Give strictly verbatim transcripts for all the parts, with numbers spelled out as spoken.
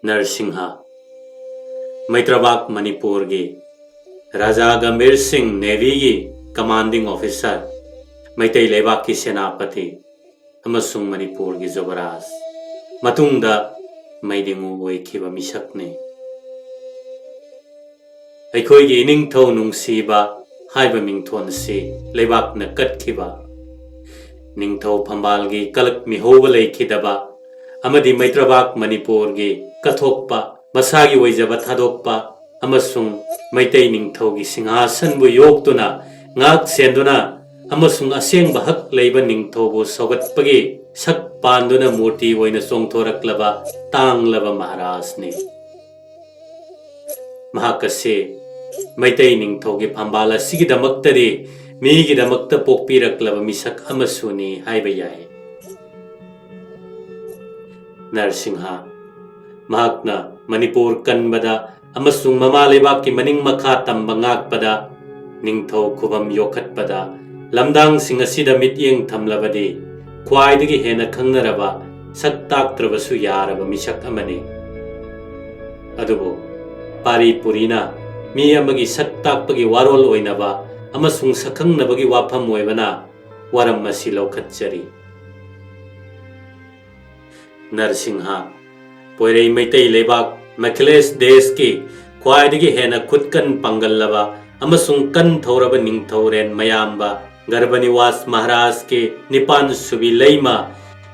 ꯅꯔꯁꯤꯡꯍ, ꯃꯩꯇ꯭ꯔꯕꯥꯛ ꯃꯅꯤꯄꯨꯔꯒꯤ ꯔꯥꯖꯥ ꯒꯝꯚꯤꯔ ꯁꯤꯡ ꯅꯦꯚꯤꯒꯤ commanding officer, Meitei ꯂꯩꯕꯥꯛꯀꯤ ꯁꯦꯅꯥꯄꯇꯤ ꯑꯃꯁꯨꯡ ꯃꯅꯤꯄꯨꯔꯒꯤ ꯖꯨꯕꯔꯥꯖ, ꯃꯇꯨꯡꯗ ꯃꯩꯗꯤꯡꯉꯨ ꯑꯣꯏꯈꯤꯕ ꯃꯤꯁꯛꯅꯤ꯫ ꯑꯩꯈꯣꯏꯒꯤ ꯏꯅꯤꯡꯊꯧ ꯅꯨꯡꯁꯤꯕ ꯍꯥꯏꯕ ꯃꯤꯡꯊꯣꯟꯁꯤ ꯂꯩꯕꯥꯛꯅ ꯀꯠꯈꯤꯕ, ꯅꯤꯡꯊꯧ ꯐꯝꯕꯥꯜꯒꯤ ꯀꯂꯛ ꯃꯤꯍꯧꯕ ꯂꯩꯈꯤꯗꯕ ꯑꯃꯗꯤ ꯃꯩꯇ꯭ꯔꯕꯥꯛ ꯃꯅꯤꯄꯨꯔꯒꯤ ꯀꯠꯊꯣꯛꯄ, ꯃꯁꯥꯒꯤ ꯑꯣꯏꯖꯕ ꯊꯥꯗꯣꯛꯄ ꯑꯃꯁꯨꯡ ꯃꯩꯇꯩ ꯅꯤꯡꯊꯧꯒꯤ ꯁꯤꯡꯍꯥꯁꯟꯕꯨ ꯌꯣꯛꯇꯨꯅ ꯉꯥꯛ ꯁꯦꯟꯗꯨꯅ ꯑꯃꯁꯨꯡ ꯑꯁꯦꯡꯕ ꯍꯛ ꯂꯩꯕ ꯅꯤꯡꯊꯧꯕꯨ ꯁꯧꯒꯠꯄꯒꯤ ꯁꯛ ꯄꯥꯟꯗꯨꯅ ꯃꯨꯔꯇꯤ ꯑꯣꯏꯅ ꯆꯣꯡꯊꯣꯔꯛꯂꯕ ꯇꯥꯡꯂꯕ ꯃꯍꯥꯔꯥꯖꯅꯤ꯫ ꯃꯍꯥꯛ ꯑꯁꯤ ꯃꯩꯇꯩ ꯅꯤꯡꯊꯧꯒꯤ ꯐꯝꯕꯥꯜ ꯑꯁꯤꯒꯤꯗꯃꯛꯇꯗꯤ ꯃꯤꯒꯤꯗꯃꯛꯇ ꯄꯣꯛꯄꯤꯔꯛꯂꯕ ꯃꯤꯁꯛ ꯑꯃꯁꯨꯅꯤ ꯍꯥꯏꯕ ꯌꯥꯏ꯫ ꯅꯔꯁꯤꯡꯍ, ꯃꯍꯥꯛꯅ ꯃꯅꯤꯄꯨꯔ ꯀꯟꯕꯗ ꯑꯃꯁꯨꯡ ꯃꯃꯥ ꯂꯩꯕꯥꯛꯀꯤ ꯃꯅꯤꯡ ꯃꯈꯥ ꯇꯝꯕ ꯉꯥꯛꯄꯗ, ꯅꯤꯡꯊꯧ ꯈꯨꯕꯝ ꯌꯣꯛꯈꯠꯄꯗ, ꯂꯝꯗꯥꯡꯁꯤꯡ ꯑꯁꯤꯗ ꯃꯤꯠꯌꯦꯡ ꯊꯝꯂꯕꯗꯤ ꯈ꯭ꯋꯥꯏꯗꯒꯤ ꯍꯦꯟꯅ ꯈꯪꯅꯔꯕ, ꯁꯛ ꯇꯥꯛꯇ꯭ꯔꯕꯁꯨ ꯌꯥꯔꯕ ꯃꯤꯁꯛ ꯑꯃꯅꯤ꯫ ꯑꯗꯨꯕꯨ ꯄꯥꯔꯤ ꯄꯨꯔꯤꯅ ꯃꯤ ꯑꯃꯒꯤ ꯁꯛ ꯇꯥꯛꯄꯒꯤ ꯋꯥꯔꯣꯜ ꯑꯣꯏꯅꯕ ꯑꯃꯁꯨꯡ ꯁꯛꯈꯪꯅꯕꯒꯤ ꯋꯥꯐꯝ ꯑꯣꯏꯕꯅ ꯋꯥꯔꯝ ꯑꯁꯤ ꯂꯧꯈꯠꯆꯔꯤ꯫ ꯅꯔꯁꯤꯡꯍ, ꯄꯣꯏꯔꯩ ꯃꯩꯇꯩ ꯂꯩꯕꯥꯛ ꯃꯈꯤꯂꯦꯁ ꯗꯦꯁꯀꯤ ꯈ꯭ꯋꯥꯏꯗꯒꯤ ꯍꯦꯟꯅ ꯈꯨꯠꯀꯟ ꯄꯥꯡꯒꯜꯂꯕ ꯑꯃꯁꯨꯡ ꯀꯟ ꯊꯧꯔꯕ ꯅꯤꯡꯊꯧꯔꯦꯟ ꯃꯌꯥꯝꯕ ꯒꯔꯚꯅꯤꯋꯥꯁ ꯃꯍꯥꯔꯥꯖꯀꯤ ꯅꯤꯄꯥꯟ ꯁꯨꯕꯤ ꯂꯩꯃ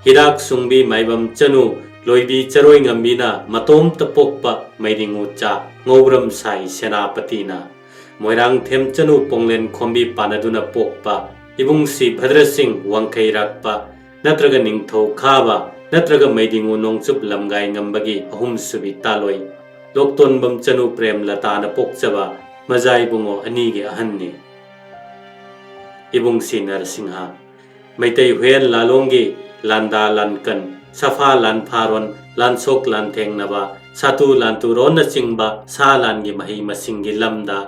ꯍꯤꯗꯥꯛ ꯁꯨꯡꯕꯤ ꯃꯥꯏꯕꯝ ꯆꯅꯨ ꯂꯣꯏꯕꯤ ꯆꯔꯣꯏ ꯉꯝꯕꯤꯅ ꯃꯇꯣꯝꯇ ꯄꯣꯛꯄ ꯃꯩꯗꯤꯡꯉꯨ ꯆꯥ ꯉꯧꯕ꯭ꯔꯝ ꯁꯥꯏ ꯁꯦꯅꯥꯄꯇꯤꯅ ꯃꯣꯏꯔꯥꯡꯊꯦꯝ ꯆꯅꯨ ꯄꯣꯡꯂꯦꯟ ꯈꯣꯝꯕꯤ ꯄꯥꯟꯅꯗꯨꯅ ꯄꯣꯛꯄ ꯏꯕꯨꯡꯁꯤ ꯚꯗ꯭ꯔꯁꯤꯡ ꯋꯥꯡꯈꯩꯔꯥꯛꯄ ꯅꯠꯇ꯭ꯔꯒ ꯅꯤꯡꯊꯧ ꯈꯥꯕ ꯅꯠꯇ꯭ꯔꯒ ꯃꯩꯗꯤꯡꯉꯨ ꯅꯣꯡꯆꯨꯞ ꯂꯝꯒꯥꯏ ꯉꯝꯕꯒꯤ ꯑꯍꯨꯝꯁꯨꯕꯤ ꯇꯥꯂꯣꯏ ꯂꯣꯛꯇꯣꯟꯕꯝ ꯆꯅꯨ ꯄ꯭ꯔꯦꯝꯂꯇꯥꯅ ꯄꯣꯛꯆꯕ ꯃꯖꯥ ꯏꯕꯨꯡꯉꯣ ꯑꯅꯤꯒꯤ ꯑꯍꯟꯅꯤ꯫ ꯏꯕꯨꯡꯁꯤ ꯅꯔꯁꯤꯡꯍ ꯃꯩꯇꯩ ꯍꯨꯌꯦꯟ ꯂꯥꯂꯣꯡꯒꯤ ꯂꯥꯟꯗꯥ ꯂꯥꯟꯀꯟ, ꯁꯥꯐꯥ ꯂꯥꯟꯐꯥꯔꯣꯟ, ꯂꯥꯟꯁꯣꯛ ꯂꯥꯟꯊꯦꯡꯅꯕ, ꯁꯥꯇꯨ ꯂꯥꯟꯇꯨꯔꯣꯟꯅꯆꯤꯡꯕ ꯁꯥ ꯂꯥꯟꯒꯤ ꯃꯍꯩ ꯃꯁꯤꯡꯒꯤ ꯂꯝꯗ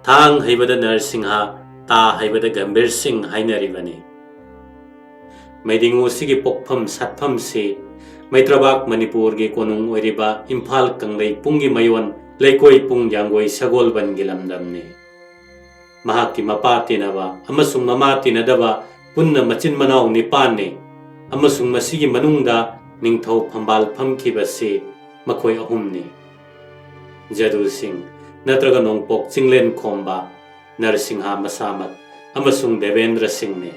ꯊꯥꯡ ꯍꯩꯕꯗ ꯅꯔꯁꯤꯡꯍ, ꯇꯥ ꯍꯩꯕꯗ ꯒꯝꯚꯤꯔ ꯁꯤꯡ ꯍꯥꯏꯅꯔꯤꯕꯅꯤ꯫ ꯃꯩꯗꯤꯡꯉꯨꯁꯤꯒꯤ ꯄꯣꯛꯐꯝ ꯁꯥꯠꯐꯝꯁꯤ ꯃꯩꯇ꯭ꯔꯕꯥꯛ ꯃꯅꯤꯄꯨꯔꯒꯤ ꯀꯣꯅꯨꯡ ꯑꯣꯏꯔꯤꯕ ꯏꯝꯐꯥꯜ ꯀꯪꯂꯩꯄꯨꯡꯒꯤ ꯃꯌꯣꯟ ꯂꯩꯀꯣꯏ ꯄꯨꯡ ꯌꯥꯡꯒꯣꯏ ꯁꯒꯣꯜꯕꯟꯒꯤ ꯂꯝꯗꯝꯅꯤ꯫ ꯃꯍꯥꯛꯀꯤ ꯃꯄꯥ ꯇꯤꯟꯅꯕ ꯑꯃꯁꯨꯡ ꯃꯃꯥ ꯇꯤꯟꯅꯗꯕ ꯄꯨꯟꯅ ꯃꯆꯤꯟ ꯃꯅꯥꯎ ꯅꯤꯄꯥꯟꯅꯤ, ꯑꯃꯁꯨꯡ ꯃꯁꯤꯒꯤ ꯃꯅꯨꯡꯗ ꯅꯤꯡꯊꯧ ꯐꯝꯕꯥꯜ ꯐꯝꯈꯤꯕꯁꯤ ꯃꯈꯣꯏ ꯑꯍꯨꯝꯅꯤ: ꯖꯗꯨ ꯁꯤꯡ, ꯅꯠꯇ꯭ꯔꯒ ꯅꯣꯡꯄꯣꯛ ꯆꯤꯡꯂꯦꯟ ꯈꯣꯝꯕ, ꯅꯔꯁꯤꯡꯍ ꯃꯁꯥꯃꯛ, ꯑꯃꯁꯨꯡ ꯗꯦꯕꯦꯟꯗ꯭ꯔ ꯁꯤꯡꯅꯤ꯫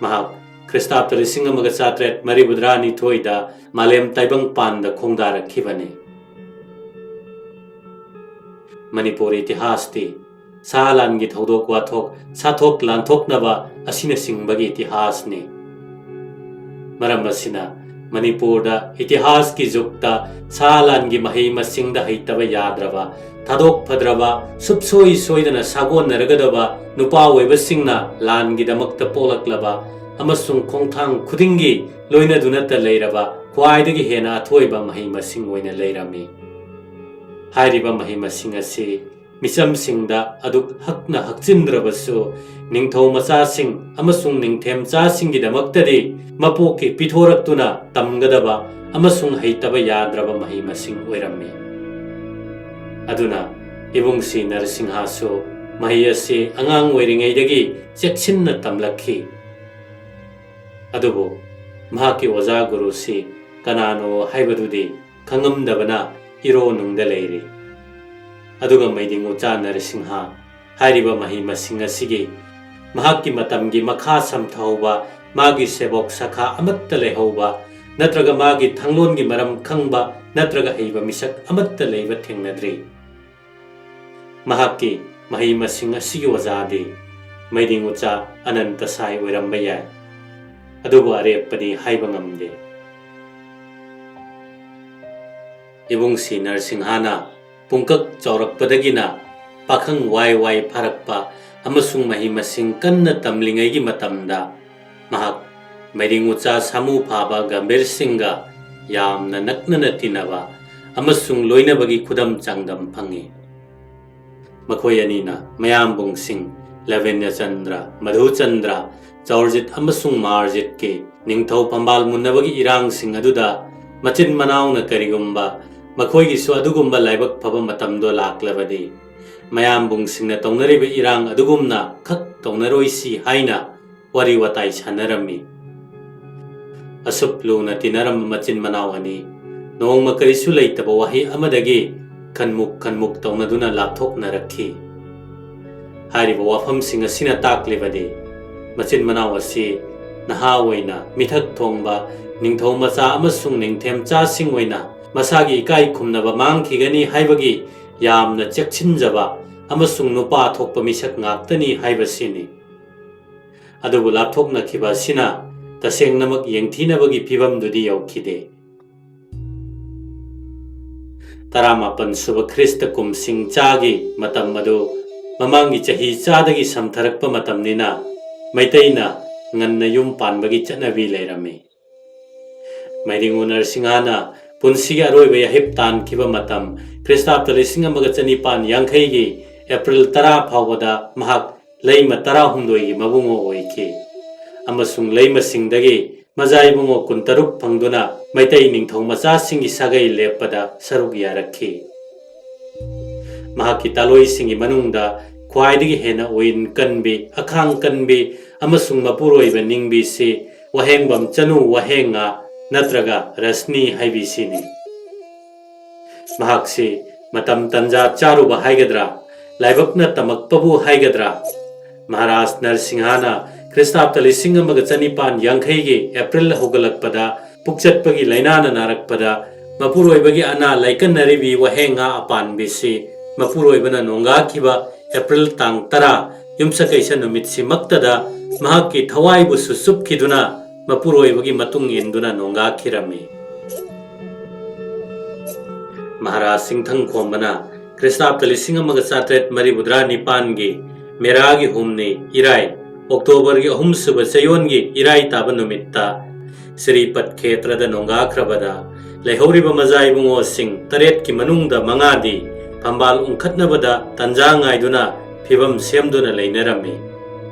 ꯃꯍꯥꯛ ꯈ꯭ꯔꯤꯁꯇꯥꯕꯇ ꯂꯤꯁꯤꯡ ꯑꯃꯒ ꯆꯥꯇ꯭ꯔꯦꯠ ꯃꯔꯤꯐꯨꯇꯔꯥ ꯅꯤꯊꯣꯏꯗ ꯃꯥꯂꯦꯝ ꯇꯥꯏꯕꯪꯄꯥꯟꯗ ꯈꯣꯡꯗꯥꯔꯛꯈꯤꯕꯅꯤ꯫ ꯃꯅꯤꯄꯨꯔ ꯏꯇꯤꯍꯥꯁꯇꯤ ꯁꯍꯥ ꯂꯥꯟꯒꯤ ꯊꯧꯗꯣꯛ ꯋꯥꯊꯣꯛ, ꯁꯥꯊꯣꯛ ꯂꯥꯟꯊꯣꯛꯅꯕ ꯑꯁꯤꯅꯆꯤꯡꯕꯒꯤ ꯏꯇꯤꯍꯥꯁꯅꯤ꯫ ꯃꯔꯝ ꯑꯁꯤꯅ, ꯃꯅꯤꯄꯨꯔꯗ ꯏꯇꯤꯍꯥꯁꯀꯤ ꯖꯨꯛꯇ ꯁꯍꯥ ꯂꯥꯟꯒꯤ ꯃꯍꯩ ꯃꯁꯤꯡꯗ ꯍꯩꯇꯕ ꯌꯥꯗ꯭ꯔꯕ, ꯊꯥꯗꯣꯛ ꯐꯗ꯭ꯔꯕ, ꯁꯨꯞꯁꯣꯏ ꯁꯣꯏꯗꯅ ꯁꯥꯒꯣꯟꯅꯔꯒꯗꯕ ꯅꯨꯄꯥ ꯑꯣꯏꯕꯁꯤꯡꯅ ꯂꯥꯟꯒꯤꯗꯃꯛꯇ ꯄꯣꯛꯂꯛꯂꯕ ꯑꯃꯁꯨꯡ ꯈꯣꯡꯊꯥꯡ ꯈꯨꯗꯤꯡꯒꯤ ꯂꯣꯏꯅꯗꯨꯅꯇ ꯂꯩꯔꯕ ꯈ꯭ꯋꯥꯏꯗꯒꯤ ꯍꯦꯟꯅ ꯑꯊꯣꯏꯕ ꯃꯍꯩ ꯃꯁꯤꯡ ꯑꯣꯏꯅ ꯂꯩꯔꯝꯃꯤ꯫ ꯍꯥꯏꯔꯤꯕ ꯃꯍꯩ ꯃꯁꯤꯡ ꯑꯁꯤ ꯃꯤꯆꯝꯁꯤꯡꯗ ꯑꯗꯨꯛ ꯍꯛꯅ ꯍꯛꯆꯤꯟꯗ꯭ꯔꯕꯁꯨ, ꯅꯤꯡꯊꯧ ꯃꯆꯥꯁꯤꯡ ꯑꯃꯁꯨꯡ ꯅꯤꯡꯊꯦꯝꯆꯥꯁꯤꯡꯒꯤꯗꯃꯛꯇꯗꯤ ꯃꯄꯣꯛꯀꯤ ꯄꯤꯊꯣꯔꯛꯇꯨꯅ ꯇꯝꯒꯗꯕ ꯑꯃꯁꯨꯡ ꯍꯩꯇꯕ ꯌꯥꯗ꯭ꯔꯕ ꯃꯍꯩ ꯃꯁꯤꯡ ꯑꯣꯏꯔꯝꯃꯤ꯫ ꯑꯗꯨꯅ ꯏꯕꯨꯡꯁꯤ ꯅꯔꯁꯤꯡꯍꯁꯨ ꯃꯍꯩ ꯑꯁꯤ ꯑꯉꯥꯡ ꯑꯣꯏꯔꯤꯉꯩꯗꯒꯤ ꯆꯦꯛꯁꯤꯟꯅ ꯇꯝꯂꯛꯈꯤ꯫ ꯑꯗꯨꯕꯨ ꯃꯍꯥꯛꯀꯤ ꯑꯣꯖꯥ ꯒꯨꯔꯨꯁꯤ ꯀꯅꯥꯅꯣ ꯍꯥꯏꯕꯗꯨꯗꯤ ꯈꯪꯉꯝꯗꯕꯅ ꯏꯔꯣ ꯅꯨꯡꯗ ꯂꯩꯔꯤ꯫ ꯑꯗꯨꯒ ꯃꯩꯗꯤꯡ ꯎꯆꯥ ꯅꯔꯁꯤꯡꯍ ꯍꯥꯏꯔꯤꯕ ꯃꯍꯩ ꯃꯁꯤꯡ ꯑꯁꯤꯒꯤ ꯃꯍꯥꯛꯀꯤ ꯃꯇꯝꯒꯤ ꯃꯈꯥ ꯁꯝꯊꯍꯧꯕ, ꯃꯥꯒꯤ ꯁꯦꯕꯣꯛ ꯁꯈꯥ ꯑꯃꯠꯇ ꯂꯩꯍꯧꯕ, ꯅꯠꯇ꯭ꯔꯒ ꯃꯥꯒꯤ ꯊꯥꯡꯂꯣꯟꯒꯤ ꯃꯔꯝ ꯈꯪꯕ ꯅꯠꯇ꯭ꯔꯒ ꯍꯩꯕ ꯃꯤꯁꯛ ꯑꯃꯠꯇ ꯂꯩꯕ ꯊꯦꯡꯅꯗ꯭ꯔꯤ꯫ ꯃꯍꯥꯛꯀꯤ ꯃꯍꯩ ꯃꯁꯤꯡ ꯑꯁꯤꯒꯤ ꯑꯣꯖꯥꯗꯤ ꯃꯩꯗꯤꯡ ꯎꯆꯥ ꯑꯅꯟꯇ ꯁꯥꯏ ꯑꯣꯏꯔꯝꯕ ꯌꯥꯏ, ꯑꯗꯨꯕꯨ ꯑꯔꯦꯞꯄꯗꯤ ꯍꯥꯏꯕ ꯉꯝꯗꯦ꯫ ꯏꯕꯨꯡꯁꯤ ꯅꯔꯁꯤꯡꯍꯅ ꯄꯨꯡꯀꯛ ꯆꯥꯎꯔꯛꯄꯗꯒꯤꯅ ꯄꯥꯈꯪ ꯋꯥꯏ ꯋꯥꯏ ꯐꯥꯔꯛꯄ ꯑꯃꯁꯨꯡ ꯃꯍꯩ ꯃꯁꯤꯡ ꯀꯟꯅ ꯇꯝꯂꯤꯉꯩꯒꯤ ꯃꯇꯝꯗ ꯃꯍꯥꯛ ꯃꯩꯗꯤꯡ ꯎꯆꯥ ꯁꯥꯃꯨ ꯐꯥꯕ ꯒꯝꯚꯤꯔ ꯁꯤꯡꯒ ꯌꯥꯝꯅ ꯅꯛꯅꯅ ꯇꯤꯟꯅꯕ ꯑꯃꯁꯨꯡ ꯂꯣꯏꯅꯕꯒꯤ ꯈꯨꯗꯝ ꯆꯥꯡꯗꯝ ꯐꯪꯉꯤ꯫ ꯃꯈꯣꯏ ꯑꯅꯤꯅ ꯃꯌꯥꯝꯕꯨꯡꯁꯤꯡ ꯂꯥꯚꯦꯟꯌ ꯆꯟꯗ꯭ꯔ, ꯃꯙꯨ ꯆꯟꯗ꯭ꯔ, ꯆꯧꯔꯖꯤꯠ ꯑꯃꯁꯨꯡ ꯃꯥꯔꯖꯤꯠꯀꯤ ꯅꯤꯡꯊꯧ ꯐꯝꯕꯥꯜ ꯃꯨꯟꯅꯕꯒꯤ ꯏꯔꯥꯡꯁꯤꯡ ꯑꯗꯨꯗ ꯃꯆꯤꯟ ꯃꯅꯥꯎꯅ ꯀꯔꯤꯒꯨꯝꯕ ꯃꯈꯣꯏꯒꯤꯁꯨ ꯑꯗꯨꯒꯨꯝꯕ ꯂꯥꯏꯕꯛ ꯐꯕ ꯃꯇꯝꯗꯣ ꯂꯥꯛꯂꯕꯗꯤ, ꯃꯌꯥꯝꯕꯨꯡꯁꯤꯡꯅ ꯇꯧꯅꯔꯤꯕ ꯏꯔꯥꯡ ꯑꯗꯨꯒꯨꯝꯅ ꯈꯛ ꯇꯧꯅꯔꯣꯏꯁꯤ ꯍꯥꯏꯅ ꯋꯥꯔꯤ ꯋꯥꯇꯥꯏ ꯁꯥꯟꯅꯔꯝꯃꯤ꯫ ꯑꯁꯨꯛ ꯂꯨꯅ ꯇꯤꯟꯅꯔꯝꯕ ꯃꯆꯤꯟ ꯃꯅꯥꯎ ꯑꯅꯤ ꯅꯣꯡꯃ ꯀꯔꯤꯁꯨ ꯂꯩꯇꯕ ꯋꯥꯍꯩ ꯑꯃꯗꯒꯤ ꯈꯟꯃꯨꯛ ꯈꯟꯃꯨꯛ ꯇꯧꯅꯗꯨꯅ ꯂꯥꯞꯊꯣꯛꯅꯔꯛꯈꯤ꯫ ꯍꯥꯏꯔꯤꯕ ꯋꯥꯐꯝꯁꯤꯡ ꯑꯁꯤꯅ ꯇꯥꯛꯂꯤꯕꯗꯤ, ꯃꯆꯤꯟ ꯃꯅꯥꯎ ꯑꯁꯤ ꯅꯍꯥ ꯑꯣꯏꯅ ꯃꯤꯊꯛ ꯊꯣꯡꯕ ꯅꯤꯡꯊꯧ ꯃꯆꯥ ꯑꯃꯁꯨꯡ ꯅꯤꯡꯊꯦꯝꯆꯥꯁꯤꯡ ꯑꯣꯏꯅ ꯃꯁꯥꯒꯤ ꯏꯀꯥꯏ ꯈꯨꯝꯅꯕ ꯃꯥꯡꯈꯤꯒꯅꯤ ꯍꯥꯏꯕꯒꯤ ꯌꯥꯝꯅ ꯆꯦꯛꯁꯤꯟꯖꯕ ꯑꯃꯁꯨꯡ ꯅꯨꯄꯥ ꯊꯣꯛꯄ ꯃꯤꯁꯛ ꯉꯥꯛꯇꯅꯤ ꯍꯥꯏꯕꯁꯤꯅꯤ꯫ ꯑꯗꯨꯕꯨ ꯂꯥꯞꯊꯣꯛꯅꯈꯤꯕ ꯑꯁꯤꯅ ꯇꯁꯦꯡꯅꯃꯛ ꯌꯦꯡꯊꯤꯅꯕꯒꯤ ꯐꯤꯕꯝꯗꯨꯗꯤ ꯌꯧꯈꯤꯗꯦ꯫ ꯇꯔꯥꯃꯥꯄꯟ ꯁꯨꯕ ꯈ꯭ꯔꯤꯁꯇ ꯀꯨꯝꯁꯤꯡ ꯆꯥꯒꯤ ꯃꯇꯝ ꯑꯗꯨ ꯃꯃꯥꯡꯒꯤ ꯆꯍꯤ ꯆꯥꯗꯒꯤ ꯁꯝꯊꯔꯛꯄ ꯃꯇꯝꯅꯤꯅ, ꯃꯩꯇꯩꯅ ꯉꯟꯅ ꯌꯨꯝ ꯄꯥꯟꯕꯒꯤ ꯆꯠꯅꯕꯤ ꯂꯩꯔꯝꯃꯤ꯫ ꯃꯩꯔꯤꯉꯨ ꯅꯔꯁꯤꯡꯍꯅ ꯄꯨꯟꯁꯤꯒꯤ ꯑꯔꯣꯏꯕ ꯌꯥꯍꯤꯞ ꯇꯥꯟꯈꯤꯕ ꯃꯇꯝ, ꯈ꯭ꯔꯤꯁꯇꯥꯕꯇ ꯂꯤꯁꯤꯡ ꯑꯃꯒ ꯆꯅꯤꯄꯥꯟ ꯌꯥꯡꯈꯩꯒꯤ ꯑꯦꯄ꯭ꯔꯤꯜ ꯇꯔꯥ ꯐꯥꯎꯕꯗ ꯃꯍꯥꯛ ꯂꯩꯃ ꯇꯔꯥꯍꯨꯝꯗꯣꯏꯒꯤ ꯃꯕꯨꯡꯉꯣ ꯑꯣꯏꯈꯤ ꯑꯃꯁꯨꯡ ꯂꯩꯃꯁꯤꯡꯗꯒꯤ ꯃꯖꯥ ꯏꯕꯨꯡꯉꯣ ꯀꯨꯟꯇꯔꯨꯛ ꯐꯪꯗꯨꯅ ꯃꯩꯇꯩ ꯅꯤꯡꯊꯧ ꯃꯆꯥꯁꯤꯡꯒꯤ ꯁꯥꯒꯩ ꯂꯦꯞꯄꯗ ꯁꯔꯨꯛ ꯌꯥꯔꯛꯈꯤ꯫ ꯃꯍꯥꯛꯀꯤ ꯇꯥꯂꯣꯏꯁꯤꯡꯒꯤ ꯃꯅꯨꯡꯗ ꯈ꯭ꯋꯥꯏꯗꯒꯤ ꯍꯦꯟꯅ ꯎꯏꯟ ꯀꯟꯕꯤ, ꯑꯈꯥꯡ ꯀꯟꯕꯤ ꯑꯃꯁꯨꯡ ꯃꯄꯨꯔꯣꯏꯕ ꯅꯤꯡꯕꯤꯁꯤ ꯋꯥꯍꯦꯡꯕꯝ ꯆꯅꯨ ꯋꯥꯍꯦꯡꯉꯥ ꯅꯠꯇ꯭ꯔꯒ ꯔꯁꯅꯤ ꯍꯥꯏꯕꯤꯁꯤꯅꯤ꯫ ꯃꯍꯥꯛꯁꯤ ꯃꯇꯝ ꯇꯟꯖꯥ ꯆꯥꯔꯨꯕ ꯍꯥꯏꯒꯗ꯭ꯔꯥ, ꯂꯥꯏꯕꯛꯅ ꯇꯝꯃꯛꯄꯕꯨ ꯍꯥꯏꯒꯗ꯭ꯔꯥ, ꯃꯍꯥꯔꯥꯖ ꯅꯔꯁꯤꯡꯍꯅ ꯈ꯭ꯔꯤꯁꯇꯥꯕꯇ ꯂꯤꯁꯤꯡ ꯑꯃꯒ ꯆꯅꯤꯄꯥꯟ ꯌꯥꯡꯈꯩꯒꯤ ꯑꯦꯄ꯭ꯔꯤꯜ ꯍꯧꯒꯠꯂꯛꯄꯗ ꯄꯨꯛꯆꯠꯄꯒꯤ ꯂꯥꯏꯅꯥꯅ ꯅꯥꯔꯛꯄꯗ ꯃꯄꯨꯔꯣꯏꯕꯒꯤ ꯑꯅꯥ ꯂꯥꯏꯀꯠꯅꯔꯤꯕꯤ ꯋꯥꯍꯦꯡꯉꯥ ꯑꯄꯥꯟꯕꯤꯁꯤ ꯃꯄꯨꯔꯣꯏꯕꯅ ꯅꯣꯡꯒꯥꯈꯤꯕ ꯑꯦꯄ꯭ꯔꯤꯜ ꯇꯥꯡ ꯇꯔꯥ ꯌꯨꯝꯁꯀꯩꯁ ꯅꯨꯃꯤꯠꯁꯤꯃꯛꯇꯗ ꯃꯍꯥꯛꯀꯤ ꯊꯋꯥꯏꯕꯨꯁꯨ ꯆꯨꯞꯈꯤꯗꯨꯅ ꯃꯄꯨꯔꯣꯏꯕꯒꯤ ꯃꯇꯨꯡ ꯏꯟꯗꯨꯅ ꯅꯣꯡꯒꯥꯈꯤꯔꯝꯃꯤ꯫ ꯃꯍꯥꯔꯥꯖ ꯆꯤꯡꯊꯪ ꯈꯣꯝꯕꯅ ꯈ꯭ꯔꯤꯁꯇꯥꯕꯇ ꯂꯤꯁꯤꯡ ꯑꯃꯒ ꯆꯥꯇ꯭ꯔꯦꯠ ꯃꯔꯤꯐꯨꯇꯔꯥ ꯅꯤꯄꯥꯟꯒꯤ ꯃꯦꯔꯥꯒꯤ ꯍꯨꯝꯅꯤ ꯏꯔꯥꯏ, ꯑꯣꯛꯇꯣꯕꯔꯒꯤ ꯑꯍꯨꯝꯁꯨꯕ ꯆꯌꯣꯜꯒꯤ ꯏꯔꯥꯏ ꯇꯥꯕ ꯅꯨꯃꯤꯠꯇ ꯁ꯭ꯔꯤꯄꯠ ꯈꯦꯇ꯭ꯔꯗ ꯅꯣꯡꯒꯥꯈ꯭ꯔꯕꯗ ꯂꯩꯍꯧꯔꯤꯕ ꯃꯖꯥ ꯏꯕꯨꯡꯉꯣꯁꯤꯡ ꯇꯔꯦꯠꯀꯤ ꯃꯅꯨꯡꯗ ꯃꯉꯥꯗꯤ ꯐꯝꯕꯥꯜ ꯎꯪꯈꯠꯅꯕꯗ ꯇꯟꯖꯥ ꯉꯥꯏꯗꯨꯅ ꯐꯤꯕꯝ ꯁꯦꯝꯗꯨꯅ ꯂꯩꯅꯔꯝꯃꯤ꯫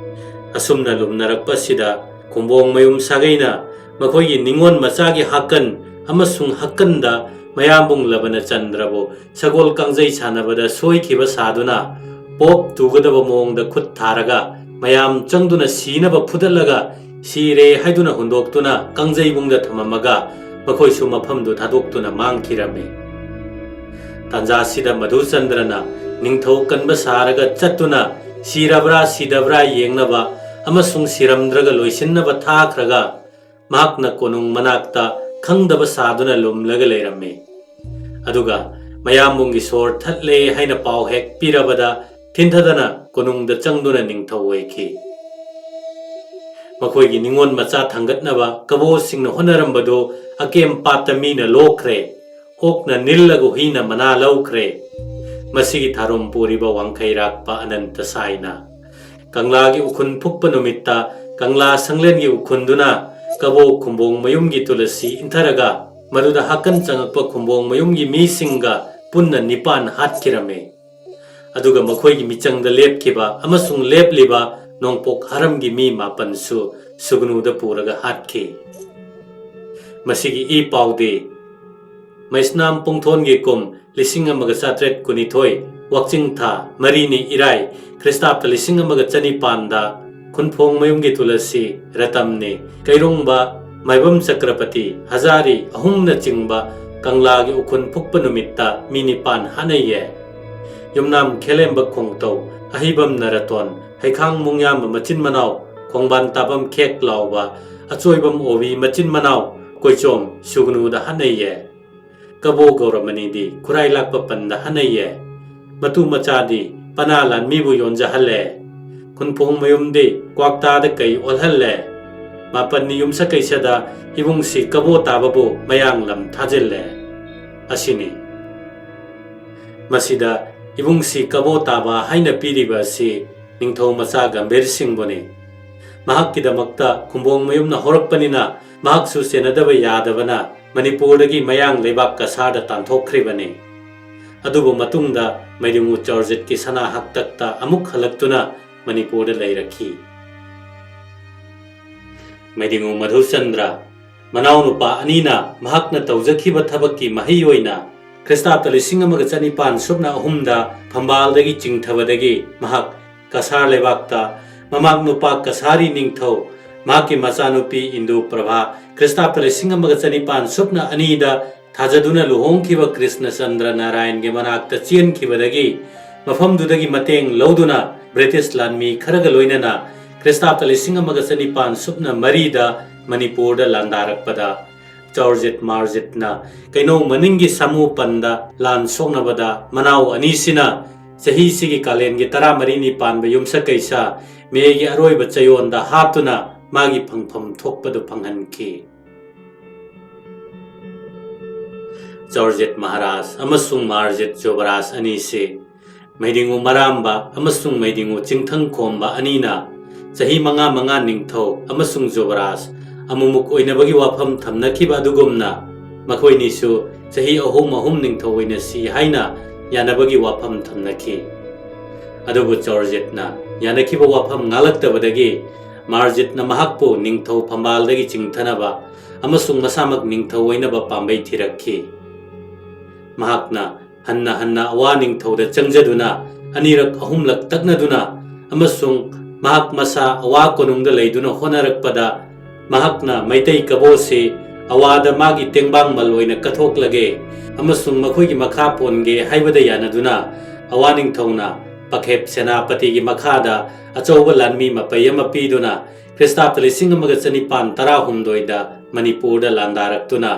ꯑꯁꯨꯝꯅ ꯂꯨꯝꯅꯔꯛꯄ ꯑꯁꯤꯗ ꯈꯨꯝꯕꯣꯡꯃꯌꯨꯝ ꯁꯥꯒꯩꯅ ꯃꯈꯣꯏꯒꯤ ꯅꯤꯉꯣꯜ ꯃꯆꯥꯒꯤ ꯍꯥꯛꯀꯟ ꯑꯃꯁꯨꯡ ꯍꯛꯀꯟꯗ ꯃꯌꯥꯝꯕꯨꯡ ꯂꯕꯅꯆꯟꯗ꯭ꯔꯕꯨ ꯁꯒꯣꯜ ꯀꯥꯡꯖꯩ ꯁꯥꯟꯅꯕꯗ ꯁꯣꯏꯈꯤꯕ ꯁꯥꯗꯨꯅ ꯄꯣꯞ ꯇꯨꯒꯗꯕ ꯃꯑꯣꯡꯗ ꯈꯨꯠ ꯊꯥꯔꯒ ꯃꯌꯥꯝ ꯆꯪꯗꯨꯅ ꯁꯤꯅꯕ ꯐꯨꯗꯠꯂꯒ ꯁꯤꯔꯦ ꯍꯥꯏꯗꯨꯅ ꯍꯨꯟꯗꯣꯛꯇꯨꯅ ꯀꯥꯡꯖꯩꯕꯨꯡꯗ ꯊꯝꯃꯝꯃꯒ ꯃꯈꯣꯏꯁꯨ ꯃꯐꯝꯗꯨ ꯊꯥꯗꯣꯛꯇꯨꯅ ꯃꯥꯡꯈꯤꯔꯝꯃꯤ꯫ ꯇꯥꯟꯖꯥꯁꯤꯗ ꯃꯙꯨꯆꯟꯗ꯭ꯔꯅ ꯅꯤꯡꯊꯧ ꯀꯟꯕ ꯁꯥꯔꯒ ꯆꯠꯇꯨꯅ ꯁꯤꯔꯕ꯭ꯔꯥ ꯁꯤꯗꯕ꯭ꯔꯥ ꯌꯦꯡꯅꯕ ꯑꯃꯁꯨꯡ ꯁꯤꯔꯝꯗ꯭ꯔꯒ ꯂꯣꯏꯁꯤꯟꯅꯕ ꯊꯥꯈ꯭ꯔꯒ ꯃꯍꯥꯛꯅ ꯀꯣꯅꯨꯡ ꯃꯅꯥꯛꯇ ꯈꯪꯗꯕ ꯁꯥꯗꯨꯅ ꯂꯨꯝꯂꯒ ꯂꯩꯔꯝꯃꯤ꯫ ꯑꯗꯨꯒ ꯃꯌꯥꯝꯕꯨꯡꯒꯤ ꯁꯣꯔ ꯊꯠꯂꯦ ꯍꯥꯏꯅ ꯄꯥꯎ ꯍꯦꯛ ꯄꯤꯔꯕꯗ ꯊꯤꯟꯊꯗꯅ ꯀꯣꯅꯨꯡꯗ ꯆꯪꯗꯨꯅ ꯅꯤꯡꯊꯧ ꯑꯣꯏꯈꯤ꯫ ꯃꯈꯣꯏꯒꯤ ꯅꯤꯉꯣꯜ ꯃꯆꯥ ꯊꯥꯡꯒꯠꯅꯕ ꯀꯕꯣꯁꯤꯡꯅ ꯍꯣꯠꯅꯔꯝꯕꯗꯨ ꯑꯀꯦꯝ ꯄꯥꯠꯇ ꯃꯤꯅ ꯂꯣꯛꯈ꯭ꯔꯦ, ꯑꯣꯛꯅ ꯅꯤꯜꯂꯒ ꯍꯨꯏꯅ ꯃꯅꯥ ꯂꯧꯈ꯭ꯔꯦ꯫ ꯃꯁꯤꯒꯤ ꯊꯥꯔꯨꯝ ꯄꯨꯔꯤꯕ ꯋꯥꯡꯈꯩꯔꯥꯛꯄ ꯑꯅꯟꯇ ꯁꯥꯏꯅ ꯀꯪꯂꯥꯒꯤ ꯎꯈꯨꯟ ꯐꯨꯛꯄ ꯅꯨꯃꯤꯠꯇ ꯀꯪꯂꯥ ꯁꯪꯂꯦꯟꯒꯤ ꯎꯈꯨꯟꯗꯨꯅ ꯀꯕꯣ ꯈꯨꯝꯕꯣꯡ ꯃꯌꯨꯝꯒꯤ ꯇꯨꯂꯁꯤ ꯏꯟꯊꯔꯒ ꯃꯗꯨꯗ ꯍꯥꯀꯟ ꯆꯪꯉꯛꯄ ꯈꯨꯝꯕꯣꯡ ꯃꯌꯨꯝꯒꯤ ꯃꯤꯁꯤꯡꯒ ꯄꯨꯟꯅ ꯅꯤꯄꯥꯟ ꯍꯥꯠꯈꯤꯔꯝꯃꯤ꯫ ꯑꯗꯨꯒ ꯃꯈꯣꯏꯒꯤ ꯃꯤꯆꯪꯗ ꯂꯦꯞꯈꯤꯕ ꯑꯃꯁꯨꯡ ꯂꯦꯞꯂꯤꯕ ꯅꯣꯡꯄꯣꯛ ꯍꯔꯝꯒꯤ ꯃꯤ ꯃꯥꯄꯟꯁꯨ ꯁꯨꯒꯅꯨꯗ ꯄꯨꯔꯒ ꯍꯥꯠꯈꯤ꯫ ꯃꯁꯤꯒꯤ ꯏ ꯄꯥꯎꯗꯤ ꯃꯩꯁꯅꯥꯝ ꯄꯨꯡꯊꯣꯟꯒꯤ ꯀꯨꯝ ꯂꯤꯁꯤꯡ ꯑꯃꯒ ꯆꯥꯇ꯭ꯔꯦꯠ ꯀꯨꯟꯅꯤꯊꯣꯏ, ꯋꯥꯛꯆꯤꯡ ꯊꯥ ꯃꯔꯤꯅꯤ ꯏꯔꯥꯏ, ꯈ꯭ꯔꯤꯁꯇꯥꯕꯇ ꯂꯤꯁꯤꯡ ꯑꯃꯒ ꯆꯅꯤꯄꯥꯟꯗ ꯈꯨꯟꯐꯣꯡ ꯃꯌꯨꯝꯒꯤ ꯇꯨꯂꯁꯤ ꯔꯇꯝꯅꯤ, ꯀꯩꯔꯣꯡꯕ, ꯃꯥꯏꯕꯝ ꯆꯀ꯭ꯔꯄꯇꯤ, ꯍꯖꯥꯔꯤ ꯑꯍꯨꯝꯅꯆꯤꯡꯕ ꯀꯪꯂꯥꯒꯤ ꯎꯈꯨꯟ ꯐꯨꯛꯄ ꯅꯨꯃꯤꯠꯇ ꯃꯤ ꯅꯤꯄꯥꯟ ꯍꯥꯠꯅꯩꯌꯦ꯫ ꯌꯨꯝꯅꯥꯝ ꯈꯦꯂꯦꯝꯕ ꯈꯣꯡꯇꯧ, ꯑꯍꯩꯕꯝ ꯅꯔꯇꯣꯟ, ꯍꯩꯈꯥꯡ ꯃꯨꯡꯌꯥꯝꯕ ꯃꯆꯤꯟ ꯃꯅꯥꯎ, ꯈꯣꯡꯕꯥꯟ ꯇꯥꯕꯝ ꯈꯦꯛ ꯂꯥꯎꯕ, ꯑꯆꯣꯏꯕꯝ ꯑꯣꯕꯤ ꯃꯆꯤꯟ ꯃꯅꯥꯎ, ꯀꯣꯏꯆꯣꯝ ꯁꯨꯒꯅꯨꯗ ꯍꯥꯠꯅꯩꯌꯦ꯫ ꯀꯕꯣ ꯒꯧꯔꯃꯅꯤꯗꯤ ꯈꯨꯔꯥꯏ ꯂꯥꯛꯄ ꯄꯟꯗ ꯍꯥꯠꯅꯩꯌꯦ꯫ ꯃꯇꯨ ꯃꯆꯥꯗꯤ ꯄꯅꯥ ꯂꯥꯟꯃꯤꯕꯨ ꯌꯣꯟꯖꯍꯜꯂꯦ꯫ ꯈꯨꯟꯐꯣꯡ ꯃꯌꯨꯝꯗꯤ ꯀ꯭ꯋꯥꯛꯇꯥꯗ ꯀꯩ ꯑꯣꯜꯍꯜꯂꯦ꯫ ꯃꯥꯄꯟꯅꯤ ꯌꯨꯝꯁꯀꯩꯁꯗ ꯏꯕꯨꯡꯁꯤ ꯀꯕꯣ ꯇꯥꯕꯕꯨ ꯃꯌꯥꯡ ꯂꯝ ꯊꯥꯖꯤꯜꯂꯦ꯫ ꯑꯁꯤꯅꯤ꯫ ꯃꯁꯤꯗ ꯏꯕꯨꯡꯁꯤ ꯀꯕꯣ ꯇꯥꯕ ꯍꯥꯏꯅ ꯄꯤꯔꯤꯕ ꯑꯁꯤ ꯅꯤꯡꯊꯧ ꯃꯆꯥ ꯒꯝꯚꯤꯔ ꯁꯤꯡꯕꯨꯅꯤ꯫ ꯃꯍꯥꯛꯀꯤꯗꯃꯛꯇ ꯈꯨꯝꯕꯣꯡ ꯃꯌꯨꯝꯅ ꯍꯧꯔꯛꯄꯅꯤꯅ ꯃꯍꯥꯛꯁꯨ ꯁꯦꯟꯅꯗꯕ ꯌꯥꯗꯕꯅ ꯃꯅꯤꯄꯨꯔꯗꯒꯤ ꯃꯌꯥꯡ ꯂꯩꯕꯥꯛ ꯀꯁꯥꯔꯗ ꯇꯥꯟꯊꯣꯛꯈ꯭ꯔꯤꯕꯅꯤ꯫ ꯑꯗꯨꯕꯨ ꯃꯇꯨꯡꯗ ꯃꯩꯔꯤꯉꯨ ꯆꯧꯔꯖꯤꯠꯀꯤ ꯁꯅꯥ ꯍꯛꯇꯛꯇ ꯑꯃꯨꯛ ꯍꯜꯂꯛꯇꯨꯅ ꯃꯅꯤꯄꯨꯔꯗ ꯂꯩꯔꯛꯈꯤ꯫ ꯃꯩꯗꯤꯉꯨ ꯃꯙꯨꯆꯟꯗ꯭ꯔ ꯃꯅꯥꯎꯅꯨꯄꯥ ꯑꯅꯤꯅ ꯃꯍꯥꯛꯅ ꯇꯧꯖꯈꯤꯕ ꯊꯕꯛꯀꯤ ꯃꯍꯩ ꯑꯣꯏꯅ ꯈ꯭ꯔꯤꯁꯇꯥꯕꯇ ꯂꯤꯁꯤꯡ ꯑꯃꯒ ꯆꯅꯤꯄꯥꯟ ꯁꯨꯞꯅ ꯑꯍꯨꯝꯗ ꯐꯝꯕꯥꯜꯗꯒꯤ ꯆꯤꯡꯊꯕꯗꯒꯤ ꯃꯍꯥꯛ ꯀꯁꯥꯔ ꯂꯩꯕꯥꯛꯇ ꯃꯃꯥꯛ ꯅꯨꯄꯥ ꯀꯁꯥꯔꯤ ꯅꯤꯡꯊꯧ ꯃꯍꯥꯛꯀꯤ ꯃꯆꯥꯅꯨꯄꯤ ꯏꯟꯗꯨ ꯄ꯭ꯔꯚꯥ ꯈ꯭ꯔꯤꯁꯇꯥꯕꯇ ꯂꯤꯁꯤꯡ ꯑꯃꯒ ꯆꯅꯤꯄꯥꯟ ꯁꯨꯞꯅ ꯑꯅꯤꯗ ꯊꯥꯖꯗꯨꯅ ꯂꯨꯍꯣꯡꯈꯤꯕ ꯀ꯭ꯔꯤꯁꯅꯆꯟꯗ꯭ꯔ ꯅꯥꯔꯥꯌꯟꯒꯤ ꯃꯅꯥꯛꯇ ꯆꯦꯟꯈꯤꯕꯗꯒꯤ ꯃꯐꯝꯗꯨꯗꯒꯤ ꯃꯇꯦꯡ ꯂꯧꯗꯨꯅ ꯕ꯭ꯔꯤꯇꯤꯁ ꯂꯥꯟꯃꯤ ꯈꯔꯒ ꯂꯣꯏꯅꯅ ꯈ꯭ꯔꯤꯁꯇꯥꯕꯇ ꯂꯤꯁꯤꯡ ꯑꯃꯒ ꯆꯅꯤꯄꯥꯟ ꯁꯨꯞꯅ ꯃꯔꯤꯗ ꯃꯅꯤꯄꯨꯔꯗ ꯂꯥꯟꯗꯥꯔꯛꯄꯗ ꯆꯥꯎꯔꯖꯤꯠ ꯃꯥꯔꯖꯤꯠꯅ ꯀꯩꯅꯧ ꯃꯅꯤꯡꯒꯤ ꯁꯥꯃꯨ ꯄꯟꯗ ꯂꯥꯟ ꯁꯣꯛꯅꯕꯗ ꯃꯅꯥꯎ ꯑꯅꯤꯁꯤꯅ ꯆꯍꯤꯁꯤꯒꯤ ꯀꯥꯂꯦꯟꯒꯤ ꯇꯔꯥꯃꯔꯤꯅꯤ ꯄꯥꯟꯕ ꯌꯨꯝꯁꯀꯩꯁ ꯃꯦꯒꯤ ꯑꯔꯣꯏꯕ ꯆꯌꯣꯜꯗ ꯍꯥꯠꯇꯨꯅ ꯃꯥꯒꯤ ꯐꯪꯐꯝ ꯊꯣꯛꯄꯗꯨ ꯐꯪꯍꯟꯈꯤ꯫ ꯖꯣꯔꯖꯤꯠ ꯃꯍꯥꯔꯥꯖ ꯑꯃꯁꯨꯡ ꯃꯥꯔꯖꯤꯠ ꯖꯣꯕꯔꯥꯖ ꯑꯅꯤꯁꯤ ꯃꯩꯗꯤꯡꯉꯨ ꯃꯔꯥꯝꯕ ꯑꯃꯁꯨꯡ ꯃꯩꯗꯤꯡꯉꯨ ꯆꯤꯡꯊꯪꯈꯣꯝꯕ ꯑꯅꯤꯅ ꯆꯍꯤ ꯃꯉꯥ ꯃꯉꯥ ꯅꯤꯡꯊꯧ ꯑꯃꯁꯨꯡ ꯖꯣꯕꯔꯥꯖ ꯑꯃꯨꯃꯨꯛ ꯑꯣꯏꯅꯕꯒꯤ ꯋꯥꯐꯝ ꯊꯝꯅꯈꯤꯕ ꯑꯗꯨꯒꯨꯝꯅ ꯃꯈꯣꯏꯅꯤꯁꯨ ꯆꯍꯤ ꯑꯍꯨꯝ ꯑꯍꯨꯝ ꯅꯤꯡꯊꯧ ꯑꯣꯏꯅꯁꯤ ꯍꯥꯏꯅ ꯌꯥꯅꯕꯒꯤ ꯋꯥꯐꯝ ꯊꯝꯅꯈꯤ꯫ ꯑꯗꯨꯕꯨ ꯖꯣꯔꯖꯤꯠꯅ ꯌꯥꯅꯈꯤꯕ ꯋꯥꯐꯝ ꯉꯥꯛꯂꯛꯇꯕꯗꯒꯤ ꯃꯥꯔꯖꯤꯠꯅ ꯃꯍꯥꯛꯄꯨ ꯅꯤꯡꯊꯧ ꯐꯝꯕꯥꯜꯗꯒꯤ ꯆꯤꯡꯊꯅꯕ ꯑꯃꯁꯨꯡ ꯃꯁꯥꯃꯛ ꯅꯤꯡꯊꯧ ꯑꯣꯏꯅꯕ ꯄꯥꯝꯕꯩ ꯊꯤꯔꯛꯈꯤ꯫ ꯃꯍꯥꯛꯅ ꯍꯟꯅ ꯍꯟꯅ ꯑꯋꯥ ꯅꯤꯡꯊꯧꯗ ꯆꯪꯖꯗꯨꯅ ꯑꯅꯤꯔꯛ ꯑꯍꯨꯝꯂꯛ ꯇꯛꯅꯗꯨꯅ ꯑꯃꯁꯨꯡ ꯃꯍꯥꯛ ꯃꯁꯥ ꯑꯋꯥ ꯀꯣꯅꯨꯡꯗ ꯂꯩꯗꯨꯅ ꯍꯣꯠꯅꯔꯛꯄꯗ ꯃꯍꯥꯛꯅ ꯃꯩꯇꯩ ꯀꯕꯣꯁꯤ ꯑꯋꯥꯗ ꯃꯥꯒꯤ ꯇꯦꯡꯕꯥꯡꯃꯜ ꯑꯣꯏꯅ ꯀꯠꯊꯣꯛꯂꯒꯦ ꯑꯃꯁꯨꯡ ꯃꯈꯣꯏꯒꯤ ꯃꯈꯥ ꯄꯣꯟꯒꯦ ꯍꯥꯏꯕꯗ ꯌꯥꯅꯗꯨꯅ ꯑꯋꯥ ꯅꯤꯡꯊꯧꯅ ꯄꯈꯦꯞ ꯁꯦꯅꯥꯄꯇꯤꯒꯤ ꯃꯈꯥꯗ ꯑꯆꯧꯕ ꯂꯥꯟꯃꯤ ꯃꯄꯩ ꯑꯃ ꯄꯤꯗꯨꯅ ꯈ꯭ꯔꯤꯁꯇꯥꯕꯇ ꯂꯤꯁꯤꯡ ꯑꯃꯒ ꯆꯅꯤꯄꯥꯟ ꯇꯔꯥꯍꯨꯝꯗꯣꯏꯗ ꯃꯅꯤꯄꯨꯔꯗ ꯂꯥꯟꯗꯥꯔꯛꯇꯨꯅ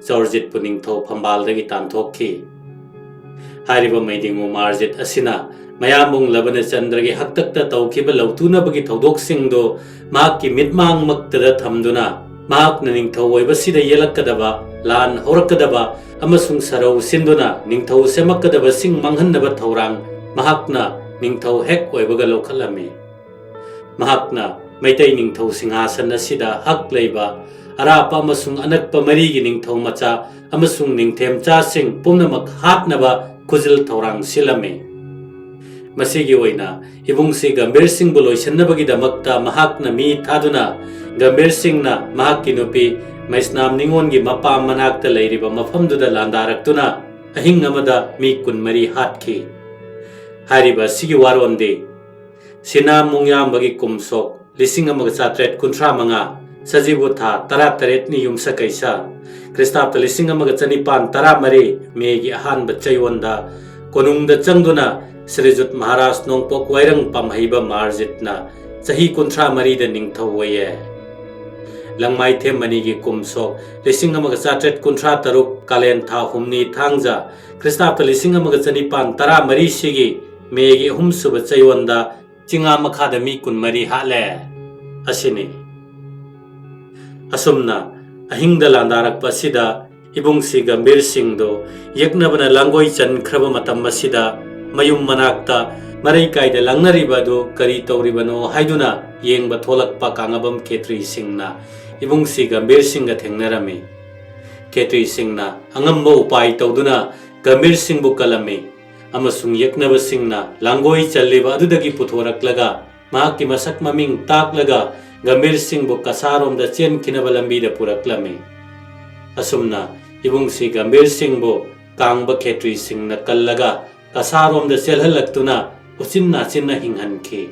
ꯖꯣꯔꯖꯤꯠꯄꯨ ꯅꯤꯡꯊꯧ ꯐꯝꯕꯥꯜꯗꯒꯤ ꯇꯥꯟꯊꯣꯛꯈꯤ꯫ ꯍꯥꯏꯔꯤꯕ ꯃꯩꯗꯤꯡꯉꯨ ꯃꯥꯔꯖꯤꯠ ꯑꯁꯤꯅ ꯃꯌꯥꯝꯕꯨꯡ ꯂꯕꯅꯆꯟꯗ꯭ꯔꯒꯤ ꯍꯥꯛꯇꯛꯇ ꯇꯧꯈꯤꯕ ꯂꯧꯇꯨꯅꯕꯒꯤ ꯊꯧꯗꯣꯛꯁꯤꯡꯗꯨ ꯃꯍꯥꯛꯀꯤ ꯃꯤꯠꯃꯥꯡꯃꯛꯇꯗ ꯊꯝꯗꯨꯅ ꯃꯍꯥꯛꯅ ꯅꯤꯡꯊꯧ ꯑꯣꯏꯕꯁꯤꯗ ꯌꯦꯜꯂꯛꯀꯗꯕ, ꯂꯥꯟ ꯍꯧꯔꯛꯀꯗꯕ ꯑꯃꯁꯨꯡ ꯁꯔꯧ ꯁꯤꯟꯗꯨꯅ ꯅꯤꯡꯊꯧ ꯁꯦꯝꯃꯛꯀꯗꯕꯁꯤꯡ ꯃꯥꯡꯍꯟꯅꯕ ꯊꯧꯔꯥꯡ ꯃꯍꯥꯛꯅ ꯅꯤꯡꯊꯧ ꯍꯦꯛ ꯑꯣꯏꯕꯒ ꯂꯧꯈꯠꯂꯝꯃꯤ꯫ ꯃꯍꯥꯛꯅ ꯃꯩꯇꯩ ꯅꯤꯡꯊꯧ ꯁꯤꯡꯍꯥꯁꯟ ꯑꯁꯤꯗ ꯍꯛ ꯂꯩꯕ ꯑꯔꯥꯞꯄ ꯑꯃꯁꯨꯡ ꯑꯅꯛꯄ ꯃꯔꯤꯒꯤ ꯅꯤꯡꯊꯧ ꯃꯆꯥ ꯑꯃꯁꯨꯡ ꯅꯤꯡꯊꯦꯝꯆꯥꯁꯤꯡ ꯄꯨꯝꯅꯃꯛ ꯍꯥꯠꯅꯕ ꯈꯨꯖꯤꯜ ꯊꯧꯔꯥꯡ ꯁꯤꯜꯂꯝꯃꯤ꯫ ꯃꯁꯤꯒꯤ ꯑꯣꯏꯅ ꯏꯕꯨꯡꯁꯤ ꯒꯝꯚꯤꯔ ꯁꯤꯡꯕꯨ ꯂꯣꯏꯁꯤꯟꯅꯕꯒꯤꯗꯃꯛꯇ ꯃꯍꯥꯛꯅ ꯃꯤ ꯊꯥꯗꯨꯅ ꯒꯝꯚꯤꯔ ꯁꯤꯡꯅ ꯃꯍꯥꯛꯀꯤ ꯅꯨꯄꯤ ꯃꯩꯁꯅꯥꯝ ꯅꯤꯉꯣꯟꯒꯤ ꯃꯄꯥꯝ ꯃꯅꯥꯛꯇ ꯂꯩꯔꯤꯕ ꯃꯐꯝꯗꯨꯗ ꯂꯥꯟꯗꯥꯔꯛꯇꯨꯅ ꯑꯍꯤꯡ ꯑꯃꯗ ꯃꯤ ꯀꯨꯟꯃꯔꯤ ꯍꯥꯠꯈꯤ꯫ ꯍꯥꯏꯔꯤꯕ ꯑꯁꯤꯒꯤ ꯋꯥꯔꯣꯟꯗꯤ ꯁꯤꯅꯥ ꯃꯨꯡꯌꯥꯝꯕꯒꯤ ꯀꯨꯝꯁꯣꯛ ꯂꯤꯁꯤꯡ ꯑꯃꯒ ꯆꯥꯇ꯭ꯔꯦꯠ ꯀꯨꯟꯊ꯭ꯔꯥ ꯃꯉꯥ, ꯁꯖꯤꯕꯨ ꯊꯥ ꯇꯔꯥꯇꯔꯦꯠꯅꯤ ꯌꯨꯝꯁꯀꯩꯁ, ꯈ꯭ꯔꯤꯁꯇꯥꯕꯇ ꯂꯤꯁꯤꯡ ꯑꯃꯒ ꯆꯅꯤꯄꯥꯟ ꯇꯔꯥꯃꯔꯤ ꯃꯦꯒꯤ ꯑꯍꯥꯟꯕ ꯆꯌꯣꯜꯗ ꯀꯣꯅꯨꯡꯗ ꯆꯪꯗꯨꯅ ꯁ꯭ꯔꯤꯖꯨꯠ ꯃꯍꯥꯔꯥꯖ ꯅꯣꯡꯄꯣꯛ ꯋꯥꯏꯔꯪ ꯄꯥꯝꯍꯩꯕ ꯃꯥꯔꯖꯤꯠꯅ ꯆꯍꯤ ꯀꯨꯟꯊ꯭ꯔꯥ ꯃꯔꯤꯗ ꯅꯤꯡꯊꯧ ꯑꯣꯏꯌꯦ꯫ ꯂꯪꯃꯥꯏꯊꯦꯝ ꯃꯅꯤꯒꯤ ꯀꯨꯝꯁꯣꯛ ꯂꯤꯁꯤꯡ ꯑꯃꯒ ꯆꯥꯇ꯭ꯔꯦꯠ ꯀꯨꯟꯊ꯭ꯔꯥ ꯇꯔꯨꯛ ꯀꯥꯂꯦꯟ ꯊꯥ ꯍꯨꯝꯅꯤ ꯊꯥꯡꯖ, ꯈ꯭ꯔꯤꯁꯇꯥꯕꯇ ꯂꯤꯁꯤꯡ ꯑꯃꯒ ꯆꯅꯤꯄꯥꯟ ꯇꯔꯥꯃꯔꯤ ꯁꯤꯒꯤ ꯃꯦꯒꯤ ꯑꯍꯨꯝꯁꯨꯕ ꯆꯌꯣꯜꯗ ꯆꯤꯡꯉꯥ ꯃꯈꯥꯗ ꯃꯤ ꯀꯨꯟꯃꯔꯤ ꯍꯥꯠꯂꯦ꯫ ꯑꯁꯤꯅꯤ꯫ ꯑꯁꯨꯝꯅ ꯑꯍꯤꯡꯗ ꯂꯥꯟꯗꯥꯔꯛꯄ ꯑꯁꯤꯗ ꯏꯕꯨꯡꯁꯤ ꯒꯝꯚꯤꯔ ꯁꯤꯡꯗꯨ ꯌꯦꯛꯅꯕꯅ ꯂꯥꯡꯒꯣꯏ ꯆꯟꯈ꯭ꯔꯕ ꯃꯇꯝ ꯑꯁꯤꯗ ꯃꯌꯨꯝ ꯃꯅꯥꯛꯇ ꯃꯔꯩ ꯀꯥꯏꯗ ꯂꯪꯅꯔꯤꯕ ꯑꯗꯨ ꯀꯔꯤ ꯇꯧꯔꯤꯕꯅꯣ ꯍꯥꯏꯗꯨꯅ ꯌꯦꯡꯕ ꯊꯣꯛꯂꯛꯄ ꯀꯥꯡꯉꯕꯝ ꯈꯦꯇ꯭ꯔꯤ ꯁꯤꯡꯅ ꯏꯕꯨꯡꯁꯤ ꯒꯝꯚꯤꯔ ꯁꯤꯡꯒ ꯊꯦꯡꯅꯔꯝꯃꯤ꯫ ꯈꯦꯇ꯭ꯔꯤ ꯁꯤꯡꯅ ꯑꯉꯝꯕ ꯎꯄꯥꯏ ꯇꯧꯗꯨꯅ ꯒꯝꯚꯤꯔ ꯁꯤꯡꯕꯨ ꯀꯜꯂꯝꯃꯤ ꯑꯃꯁꯨꯡ ꯌꯦꯛꯅꯕꯁꯤꯡꯅ ꯂꯥꯡꯒꯣꯏ ꯆꯜꯂꯤꯕ ꯑꯗꯨꯗꯒꯤ ꯄꯨꯊꯣꯔꯛꯂꯒ ꯃꯍꯥꯛꯀꯤ ꯃꯁꯛ ꯃꯃꯤꯡ ꯇꯥꯛꯂꯒ ꯒꯝꯚꯤꯔ ꯁꯤꯡꯕꯨ ꯀꯁꯥꯔꯣꯝꯗ ꯆꯦꯟꯈꯤꯅꯕ ꯂꯝꯕꯤꯗ ꯄꯨꯔꯛꯂꯝꯃꯤ꯫ ꯑꯁꯨꯝꯅ ꯏꯕꯨꯡꯁꯤ ꯒꯝꯚꯤꯔ ꯁꯤꯡꯕꯨ ꯀꯥꯡꯕ ꯈꯦꯇ꯭ꯔꯤ ꯁꯤꯡꯅ ꯀꯜꯂꯒ ꯀꯁꯥꯔꯣꯝꯗ ꯆꯦꯜꯍꯜꯂꯛꯇꯨꯅ ꯎꯆꯤꯟ ꯅꯥꯆꯤꯟꯅ ꯍꯤꯡꯍꯟꯈꯤ꯫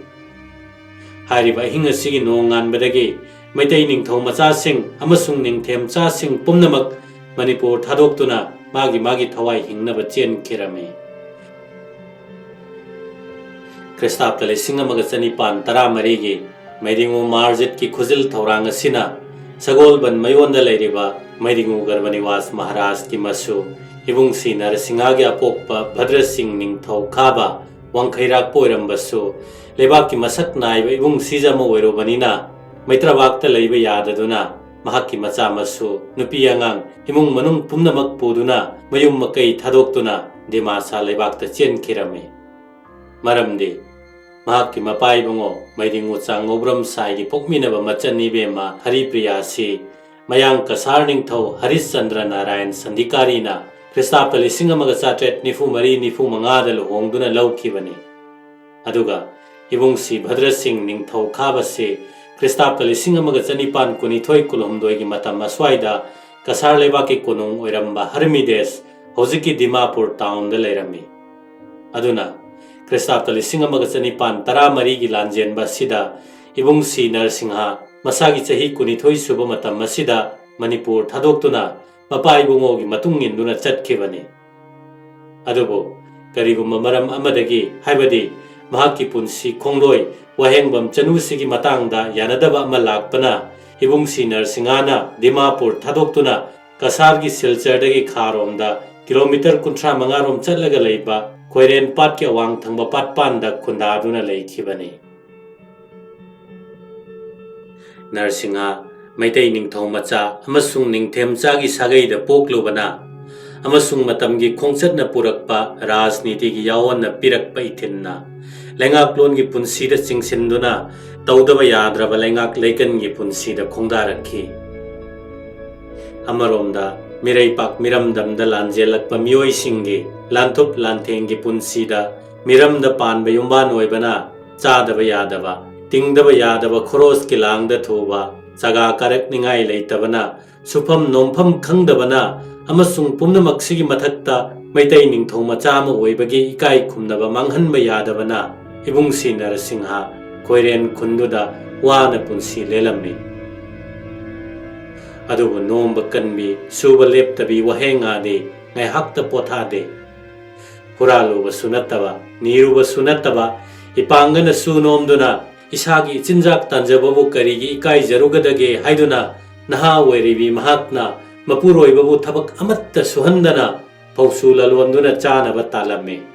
ꯍꯥꯏꯔꯤꯕ ꯑꯍꯤꯡ ꯑꯁꯤꯒꯤ ꯅꯣꯡꯉꯥꯟꯕꯗꯒꯤ ꯃꯩꯇꯩ ꯅꯤꯡꯊꯧ ꯃꯆꯥꯁꯤꯡ ꯑꯃꯁꯨꯡ ꯅꯤꯡꯊꯦꯝꯆꯥꯁꯤꯡ ꯄꯨꯝꯅꯃꯛ ꯃꯅꯤꯄꯨꯔ ꯊꯥꯗꯣꯛꯇꯨꯅ ꯃꯥꯒꯤ ꯃꯥꯒꯤ ꯊꯋꯥꯏ ꯍꯤꯡꯅꯕ ꯆꯦꯟꯈꯤꯔꯝꯃꯤ꯫ ꯈ꯭ꯔꯤꯁꯇꯥꯕꯇ ꯂꯤꯁꯤꯡ ꯑꯃꯒ ꯆꯅꯤꯄꯥꯟ ꯇꯔꯥꯃꯔꯤꯒꯤ ꯃꯩꯗꯤꯉꯨ ꯃꯥꯔꯖꯤꯠꯀꯤ ꯈꯨꯖꯤꯜ ꯊꯧꯔꯥꯡ ꯑꯁꯤꯅ ꯁꯒꯣꯜꯕꯟ ꯃꯌꯣꯟꯗ ꯂꯩꯔꯤꯕ ꯃꯩꯗꯤꯉꯨ ꯒꯔꯕꯅꯤꯋꯥꯁ ꯃꯍꯥꯔꯥꯖꯀꯤ ꯃꯁꯨ ꯏꯕꯨꯡꯁꯤ ꯅꯔꯁꯤꯡꯍꯒꯤ ꯑꯄꯣꯛꯄ ꯚꯗ꯭ꯔ ꯁꯤꯡ ꯅꯤꯡꯊꯧ ꯈꯥꯕ ꯋꯥꯡꯈꯩꯔꯥꯛꯄ ꯑꯣꯏꯔꯝꯕꯁꯨ, ꯂꯩꯕꯥꯛꯀꯤ ꯃꯁꯛ ꯅꯥꯏꯕ ꯏꯕꯨꯡ ꯁꯤꯖ ꯑꯃ ꯑꯣꯏꯔꯨꯕꯅꯤꯅ ꯃꯩꯇ꯭ꯔꯕꯥꯛꯇ ꯂꯩꯕ ꯌꯥꯗꯗꯨꯅ ꯃꯍꯥꯛꯀꯤ ꯃꯆꯥ ꯃꯁꯨ, ꯅꯨꯄꯤ ꯑꯉꯥꯡ, ꯏꯃꯨꯡ ꯃꯅꯨꯡ ꯄꯨꯝꯅꯃꯛ ꯄꯨꯗꯨꯅ ꯃꯌꯨꯝ ꯃꯀꯩ ꯊꯥꯗꯣꯛꯇꯨꯅ ꯗꯤꯃꯥꯁꯥ ꯂꯩꯕꯥꯛꯇ ꯆꯦꯟꯈꯤꯔꯝꯃꯤ꯫ ꯃꯔꯝꯗꯤ ꯃꯍꯥꯛꯀꯤ ꯃꯄꯥ ꯏꯕꯨꯡꯉꯣ ꯃꯩꯗꯤꯡꯉꯨ ꯆꯥꯡꯉꯧꯕ꯭ꯔꯝ ꯁꯥꯏꯒꯤ ꯄꯣꯛꯃꯤꯟꯅꯕ ꯃꯆꯟ ꯏꯕꯦꯝꯃ ꯍꯔꯤꯄ꯭ꯔꯤꯌꯥꯁꯤ ꯃꯌꯥꯡ ꯀꯁꯥꯔ ꯅꯤꯡꯊꯧ ꯍꯔꯤꯁꯆꯟꯗ꯭ꯔ ꯅꯥꯔꯥꯌꯟ ꯁꯟꯙꯤꯀꯥꯔꯤꯅ ꯈ꯭ꯔꯤꯁꯇꯥꯕꯇ ꯂꯤꯁꯤꯡ ꯑꯃꯒ ꯆꯥꯇ꯭ꯔꯦꯠ ꯅꯤꯐꯨ ꯃꯔꯤ ꯅꯤꯐꯨ ꯃꯉꯥꯗ ꯂꯨꯍꯣꯡꯗꯨꯅ ꯂꯧꯈꯤꯕꯅꯤ꯫ ꯑꯗꯨꯒ ꯏꯕꯨꯡꯁꯤ ꯚꯗ꯭ꯔ ꯁꯤꯡ ꯅꯤꯡꯊꯧ ꯈꯥꯕꯁꯤ ꯈ꯭ꯔꯤꯁꯇꯥꯕꯇ ꯂꯤꯁꯤꯡ ꯑꯃꯒ ꯆꯅꯤꯄꯥꯟ ꯀꯨꯟꯅꯤꯊꯣꯏ ꯀꯨꯟꯍꯨꯝꯗꯣꯏꯒꯤ ꯃꯇꯝ ꯑꯁ꯭ꯋꯥꯏꯗ ꯀꯁꯥꯔ ꯂꯩꯕꯥꯛꯀꯤ ꯀꯣꯅꯨꯡ ꯑꯣꯏꯔꯝꯕ ꯍꯔꯃꯤꯗꯦꯁ ꯍꯧꯖꯤꯛꯀꯤ ꯗꯤꯃꯥꯄꯨꯔ ꯇꯥꯎꯟꯗ ꯂꯩꯔꯝꯃꯤ꯫ ꯑꯗꯨꯅ ꯈ꯭ꯔꯤꯁꯇꯥꯕꯇ ꯂꯤꯁꯤꯡ ꯑꯃꯒ ꯆꯅꯤꯄꯥꯟ ꯇꯔꯥꯃꯔꯤꯒꯤ ꯂꯥꯟꯖꯦꯟꯕ ꯑꯁꯤꯗ ꯏꯕꯨꯡ ꯁꯤ ꯅꯔꯁꯤꯡꯍ ꯃꯁꯥꯒꯤ ꯆꯍꯤ ꯀꯨꯟꯅꯤꯊꯣꯏ ꯁꯨꯕ ꯃꯇꯝ ꯑꯁꯤꯗ ꯃꯅꯤꯄꯨꯔ ꯊꯥꯗꯣꯛꯇꯨꯅ ꯃꯄꯥ ꯏꯕꯨꯡꯉꯣꯒꯤ ꯃꯇꯨꯡ ꯏꯟꯗꯨꯅ ꯆꯠꯈꯤꯕꯅꯤ꯫ ꯑꯗꯨꯕꯨ ꯀꯔꯤꯒꯨꯝꯕ ꯃꯔꯝ ꯑꯃꯗꯒꯤ, ꯍꯥꯏꯕꯗꯤ ꯃꯍꯥꯛꯀꯤ ꯄꯨꯟꯁꯤ ꯈꯣꯡꯂꯣꯏ ꯋꯥꯍꯦꯡꯕꯝ ꯆꯅꯨꯁꯤꯒꯤ ꯃꯇꯥꯡꯗ ꯌꯥꯅꯗꯕ ꯑꯃ ꯂꯥꯛꯄꯅ ꯏꯕꯨꯡ ꯁꯤ ꯅꯔꯁꯤꯡꯍꯅ ꯗꯤꯃꯥꯄꯨꯔ ꯊꯥꯗꯣꯛꯇꯨꯅ ꯀꯁꯥꯔꯒꯤ ꯁꯤꯜꯆꯔꯗꯒꯤ ꯈꯥꯔꯣꯝꯗ ꯀꯤꯂꯣꯃꯤꯇꯔ ꯀꯨꯟꯊ꯭ꯔꯥ ꯃꯉꯥꯔꯣꯝ ꯆꯠꯂꯒ ꯂꯩꯕ ꯈꯣꯏꯔꯦꯟ ꯄꯥꯠꯀꯤ ꯑꯋꯥꯡ ꯊꯪꯕ ꯄꯥꯠꯄꯥꯟꯗ ꯈꯨꯟꯗꯥꯗꯨꯅ ꯂꯩꯈꯤꯕꯅꯤ꯫ ꯅꯔꯁꯤꯡꯍ ꯃꯩꯇꯩ ꯅꯤꯡꯊꯧ ꯃꯆꯥ ꯑꯃꯁꯨꯡ ꯅꯤꯡꯊꯦꯝꯆꯥꯒꯤ ꯁꯥꯒꯩꯗ ꯄꯣꯛꯂꯨꯕꯅ ꯑꯃꯁꯨꯡ ꯃꯇꯝꯒꯤ ꯈꯣꯡꯆꯠꯅ ꯄꯨꯔꯛꯄ ꯔꯥꯖꯅꯤꯇꯤꯒꯤ ꯌꯥꯑꯣꯟꯅ ꯄꯤꯔꯛꯄ ꯏꯊꯤꯟꯅ ꯂꯩꯉꯥꯛꯂꯣꯟꯒꯤ ꯄꯨꯟꯁꯤꯗ ꯆꯤꯡꯁꯤꯟꯗꯨꯅ ꯇꯧꯗꯕ ꯌꯥꯗ꯭ꯔꯕ ꯂꯩꯉꯥꯛ ꯂꯩꯀꯟꯒꯤ ꯄꯨꯟꯁꯤꯗ ꯈꯣꯡꯗꯥꯔꯛꯈꯤ꯫ ꯑꯃꯔꯣꯝꯗ ꯃꯤꯔꯩꯄꯥꯛ ꯃꯤꯔꯝꯗꯝꯗ ꯂꯥꯟꯖꯦꯜꯂꯛꯄ ꯃꯤꯑꯣꯏꯁꯤꯡꯒꯤ ꯂꯥꯟꯊꯨꯞ ꯂꯥꯟꯊꯦꯡꯒꯤ ꯄꯨꯟꯁꯤꯗ ꯃꯤꯔꯝꯗ ꯄꯥꯟꯕ ꯌꯨꯝꯕꯥꯟ ꯑꯣꯏꯕꯅ ꯆꯥꯗꯕ ꯌꯥꯗꯕ, ꯇꯤꯡꯗꯕ ꯌꯥꯗꯕ ꯈꯣꯔꯣꯁꯀꯤ ꯂꯥꯡꯗ ꯊꯨꯕ, ꯆꯒꯥ ꯀꯔꯛꯅꯤꯡꯉꯥꯏ ꯂꯩꯇꯕꯅ, ꯁꯨꯐꯝ ꯅꯣꯝꯐꯝ ꯈꯪꯗꯕꯅ ꯑꯃꯁꯨꯡ ꯄꯨꯝꯅꯃꯛꯁꯤꯒꯤ ꯃꯊꯛꯇ ꯃꯩꯇꯩ ꯅꯤꯡꯊꯧ ꯃꯆꯥ ꯑꯃ ꯑꯣꯏꯕꯒꯤ ꯏꯀꯥꯏ ꯈꯨꯝꯅꯕ ꯃꯥꯡꯍꯟꯕ ꯌꯥꯗꯕꯅ ꯏꯕꯨꯡ ꯁꯤ ꯅꯔꯁꯤꯡꯍ ꯈꯣꯏꯔꯦꯟ ꯈꯨꯟꯗꯨꯗ ꯋꯥꯅ ꯄꯨꯟꯁꯤ ꯂꯦꯜꯂꯝꯃꯤ꯫ ꯑꯗꯨꯕꯨ ꯅꯣꯝꯕ ꯀꯟꯕꯤ, ꯁꯨꯕ ꯂꯦꯞꯇꯕꯤ ꯋꯥꯍꯦꯡ ꯉꯥꯗꯤ ꯉꯥꯏꯍꯥꯛꯇ ꯄꯣꯊꯥꯗꯦ꯫ ꯍꯨꯔꯥꯜꯂꯨꯕꯁꯨ ꯅꯠꯇꯕ, ꯅꯤꯔꯨꯕꯁꯨ ꯅꯠꯇꯕ, ꯏꯄꯥꯡꯒꯅ ꯁꯨ ꯅꯣꯝꯗꯨꯅ ꯏꯁꯥꯒꯤ ꯏꯆꯤꯟꯖꯥꯛ ꯇꯥꯟꯖꯕꯕꯨ ꯀꯔꯤꯒꯤ ꯏꯀꯥꯏꯖꯔꯨꯒꯗꯒꯦ ꯍꯥꯏꯗꯨꯅ ꯅꯍꯥ ꯑꯣꯏꯔꯤꯕꯤ ꯃꯍꯥꯛꯅ ꯃꯄꯨꯔꯣꯏꯕꯕꯨ ꯊꯕꯛ ꯑꯃꯠꯇ ꯁꯨꯍꯟꯗꯅ ꯐꯧꯁꯨ ꯂꯂꯣꯟꯗꯨꯅ ꯆꯥꯅꯕ ꯇꯥꯜꯂꯝꯃꯤ꯫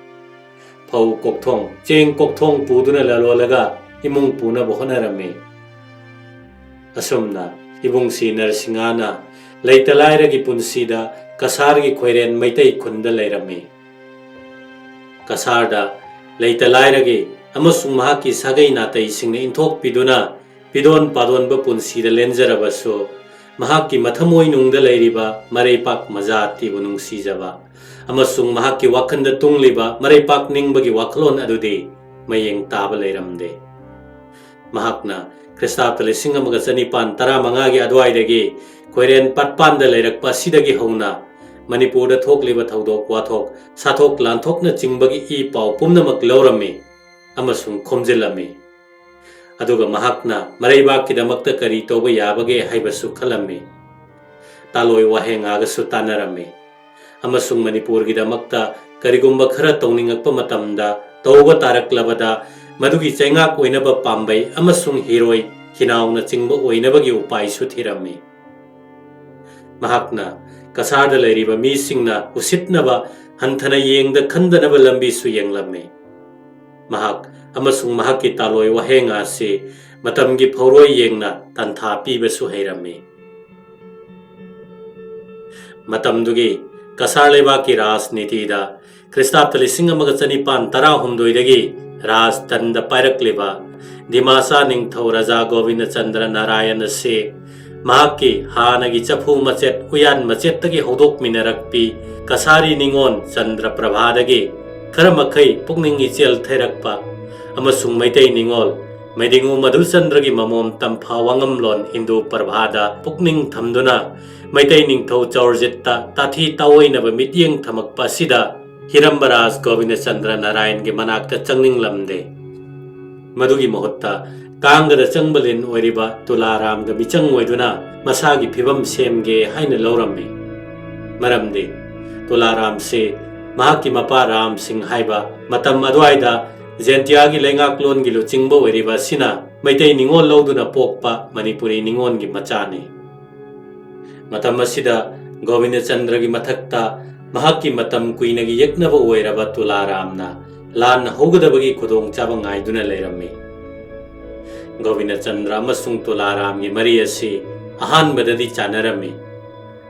ꯐꯧ ꯀꯣꯛꯊꯣꯡ, ꯆꯦꯡ ꯀꯣꯛꯊꯣꯡ ꯄꯨꯗꯨꯅ ꯂꯂꯣꯜꯂꯒ ꯏꯃꯨꯡ ꯄꯨꯅꯕ ꯍꯣꯠꯅꯔꯝꯃꯤ꯫ ꯑꯁꯨꯝꯅ ꯏꯕꯨꯡ ꯁꯤ ꯅꯔꯁꯤꯡꯍꯅ ꯂꯩꯇ ꯂꯥꯏꯔꯒꯤ ꯄꯨꯟꯁꯤꯗ ꯀꯁꯥꯔꯒꯤ ꯈꯣꯏꯔꯦꯟ ꯃꯩꯇꯩ ꯈꯨꯟꯗ ꯂꯩꯔꯝꯃꯤ꯫ ꯀꯁꯥꯔꯗ ꯂꯩꯇ ꯂꯥꯏꯔꯒꯤ ꯑꯃꯁꯨꯡ ꯃꯍꯥꯛꯀꯤ ꯁꯥꯒꯩ ꯅꯥꯇꯩꯁꯤꯡꯅ ꯏꯟꯊꯣꯛꯄꯤꯗꯨꯅ ꯄꯤꯗꯣꯟ ꯄꯥꯗꯣꯟꯕ ꯄꯨꯟꯁꯤꯗ ꯂꯦꯟꯖꯔꯕꯁꯨ, ꯃꯍꯥꯛꯀꯤ ꯃꯊꯃꯣꯏꯅꯨꯡꯗ ꯂꯩꯔꯤꯕ ꯃꯔꯩꯄꯥꯛ ꯃꯖꯥꯇꯤꯕꯨ ꯅꯨꯡꯁꯤꯖꯕ ꯑꯃꯁꯨꯡ ꯃꯍꯥꯛꯀꯤ ꯋꯥꯈꯜꯗ ꯇꯨꯡꯂꯤꯕ ꯃꯔꯩꯄꯥꯛ ꯅꯤꯡꯕꯒꯤ ꯋꯥꯈꯜꯂꯣꯟ ꯑꯗꯨꯗꯤ ꯃꯌꯦꯡ ꯇꯥꯕ ꯂꯩꯔꯝꯗꯦ꯫ ꯃꯍꯥꯛꯅ ꯈ꯭ꯔꯤꯁꯇꯥꯕꯇ ꯂꯤꯁꯤꯡ ꯑꯃꯒ ꯆꯅꯤꯄꯥꯟ ꯇꯔꯥꯃꯉꯥꯒꯤ ꯑꯗꯨꯋꯥꯏꯗꯒꯤ ꯈꯣꯏꯔꯦꯟ ꯄꯥꯠꯄꯥꯟꯗ ꯂꯩꯔꯛꯄ ꯑꯁꯤꯗꯒꯤ ꯍꯧꯅ ꯃꯅꯤꯄꯨꯔꯗ ꯊꯣꯛꯂꯤꯕ ꯊꯧꯗꯣꯛ ꯋꯥꯊꯣꯛ, ꯁꯥꯊꯣꯛ ꯂꯥꯟꯊꯣꯛꯅꯆꯤꯡꯕꯒꯤ ꯏ ꯄꯥꯎ ꯄꯨꯝꯅꯃꯛ ꯂꯧꯔꯝꯃꯤ ꯑꯃꯁꯨꯡ ꯈꯣꯝꯖꯤꯜꯂꯝꯃꯤ꯫ ꯑꯗꯨꯒ ꯃꯍꯥꯛꯅ ꯃꯔꯩꯕꯥꯛꯀꯤꯗꯃꯛꯇ ꯀꯔꯤ ꯇꯧꯕ ꯌꯥꯕꯒꯦ ꯍꯥꯏꯕꯁꯨ ꯈꯜꯂꯝꯃꯤ꯫ ꯇꯥꯂꯣꯏ ꯋꯥꯍꯦꯡꯉꯥꯒꯁꯨ ꯇꯥꯟꯅꯔꯝꯃꯤ꯫ ꯑꯃꯁꯨꯡ ꯃꯅꯤꯄꯨꯔꯒꯤꯗꯃꯛꯇ ꯀꯔꯤꯒꯨꯝꯕ ꯈꯔ ꯇꯧꯅꯤꯡꯉꯛꯄ ꯃꯇꯝꯗ, ꯇꯧꯕ ꯇꯥꯔꯛꯂꯕꯗ, ꯃꯗꯨꯒꯤ ꯆꯩꯉꯥꯛ ꯑꯣꯏꯅꯕ ꯄꯥꯝꯕꯩ ꯑꯃꯁꯨꯡ ꯍꯤꯔꯣꯏ ꯍꯤꯅꯥꯎꯅꯆꯤꯡꯕ ꯑꯣꯏꯅꯕꯒꯤ ꯎꯄꯥꯏꯁꯨ ꯊꯤꯔꯝꯃꯤ꯫ ꯃꯍꯥꯛꯅ ꯀꯁꯥꯔꯗ ꯂꯩꯔꯤꯕ ꯃꯤꯁꯤꯡꯅ ꯎꯁꯤꯠꯅꯕ, ꯍꯟꯊꯅ ꯌꯦꯡꯗ ꯈꯟꯗꯅꯕ ꯂꯝꯕꯤꯁꯨ ꯌꯦꯡꯂꯝꯃꯤ꯫ ꯃꯍꯥꯛ ꯑꯃꯁꯨꯡ ꯃꯍꯥꯛꯀꯤ ꯇꯥꯂꯣꯏ ꯋꯥꯍꯦꯡ ꯑꯁꯤ ꯃꯇꯝꯒꯤ ꯐꯧꯔꯣꯏ ꯌꯦꯡꯅ ꯇꯟꯊꯥ ꯄꯤꯕꯁꯨ ꯍꯩꯔꯝꯃꯤ꯫ ꯃꯇꯝꯗꯨꯒꯤ ꯀꯁꯥꯔ ꯂꯩꯕꯥꯛꯀꯤ ꯔꯥꯖꯅꯤꯇꯤꯗ ꯈ꯭ꯔꯤꯁꯇꯥꯕꯇ ꯂꯤꯁꯤꯡ ꯑꯃꯒ ꯆꯅꯤꯄꯥꯟ ꯇꯔꯥꯍꯨꯝꯗꯣꯏꯗꯒꯤ ꯔꯥꯖꯇꯟꯗ ꯄꯥꯏꯔꯛꯂꯤꯕ ꯗꯤꯃꯥꯁꯥ ꯅꯤꯡꯊꯧ ꯔꯥꯖꯥ ꯒꯣꯕꯤꯟꯗ ꯆꯟꯗ꯭ꯔ ꯅꯥꯔꯥꯌꯟ ꯑꯁꯤ ꯃꯍꯥꯛꯀꯤ ꯍꯥꯟꯅꯒꯤ ꯆꯐꯨ ꯃꯆꯦꯠ ꯎꯌꯥꯟ ꯃꯆꯦꯠꯇꯒꯤ ꯍꯧꯗꯣꯛꯃꯤꯟꯅꯔꯛꯄꯤ ꯀꯁꯥꯔꯤ ꯅꯤꯉꯣꯜ ꯆꯟꯗ꯭ꯔ ꯄ꯭ꯔꯚꯥꯗꯒꯤ ꯈꯔ ꯃꯈꯩ ꯄꯨꯛꯅꯤꯡ ꯏꯆꯦꯜ ꯊꯩꯔꯛꯄ ꯑꯃꯁꯨꯡ ꯃꯩꯇꯩ ꯅꯤꯉꯣꯜ ꯃꯩꯗꯤꯉꯨ ꯃꯙꯨꯆꯟꯗ꯭ꯔꯒꯤ ꯃꯃꯣꯝ ꯇꯝꯐꯥ ꯋꯥꯉꯝꯂꯣꯟ ꯏꯟꯗꯨ ꯄ꯭ꯔꯚꯥꯗ ꯄꯨꯛꯅꯤꯡ ꯊꯝꯗꯨꯅ ꯃꯩꯇꯩ ꯅꯤꯡꯊꯧ ꯆꯧꯔꯖꯤꯠꯇ ꯇꯥꯊꯤ ꯇꯥꯑꯣꯏꯅꯕ ꯃꯤꯠꯌꯦꯡ ꯊꯝꯃꯛꯄ ꯑꯁꯤꯗ ꯍꯤꯔꯝꯕ ꯔꯥꯖ ꯒꯣꯕꯤꯟꯗ ꯆꯟꯗ꯭ꯔ ꯅꯥꯔꯥꯌꯟꯒꯤ ꯃꯅꯥꯛꯇ ꯆꯪꯅꯤꯡꯂꯝꯗꯦ꯫ ꯃꯗꯨꯒꯤ ꯃꯍꯨꯠꯇ ꯀꯥꯡꯒꯗ ꯆꯪꯕ ꯂꯤꯟ ꯑꯣꯏꯔꯤꯕ ꯇꯨꯂꯥꯔꯥꯝꯒ ꯃꯤꯆꯪ ꯑꯣꯏꯗꯨꯅ ꯃꯁꯥꯒꯤ ꯐꯤꯕꯝ ꯁꯦꯝꯒꯦ ꯍꯥꯏꯅ ꯂꯧꯔꯝꯃꯤ꯫ ꯃꯔꯝꯗꯤ ꯇꯨꯂꯥꯔꯥꯝꯁꯤ ꯃꯍꯥꯛꯀꯤ ꯃꯄꯥ ꯔꯥꯝ ꯁꯤꯡ ꯍꯥꯏꯕ ꯃꯇꯝ ꯑꯗꯨꯋꯥꯏꯗ ꯖꯦꯟꯇꯤꯌꯥꯒꯤ ꯂꯩꯉꯥꯛꯂꯣꯟꯒꯤ ꯂꯨꯆꯤꯡꯕ ꯑꯣꯏꯔꯤꯕ ꯑꯁꯤꯅ ꯃꯩꯇꯩ ꯅꯤꯉꯣꯜ ꯂꯧꯗꯨꯅ ꯄꯣꯛꯄ ꯃꯅꯤꯄꯨꯔꯤ ꯅꯤꯉꯣꯜꯒꯤ ꯃꯆꯥꯅꯤ꯫ ꯃꯇꯝ ꯑꯁꯤꯗ ꯒꯣꯕꯤꯟꯗ ꯆꯟꯗ꯭ꯔꯒꯤ ꯃꯊꯛꯇ ꯃꯍꯥꯛꯀꯤ ꯃꯇꯝ ꯀꯨꯏꯅꯒꯤ ꯌꯦꯛꯅꯕ ꯑꯣꯏꯔꯕ ꯇꯨꯂꯥꯔꯥꯝꯅ ꯂꯥꯟ ꯍꯧꯒꯗꯕꯒꯤ ꯈꯨꯗꯣꯡꯆꯥꯕ ꯉꯥꯏꯗꯨꯅ ꯂꯩꯔꯝꯃꯤ꯫ ꯒꯣꯕꯤꯟꯗ ꯆꯟꯗ꯭ꯔ ꯑꯃꯁꯨꯡ ꯇꯨꯂꯥꯔꯥꯝꯒꯤ ꯃꯔꯤ ꯑꯁꯤ ꯑꯍꯥꯟꯕꯗꯗꯤ ꯆꯥꯟꯅꯔꯝꯃꯤ꯫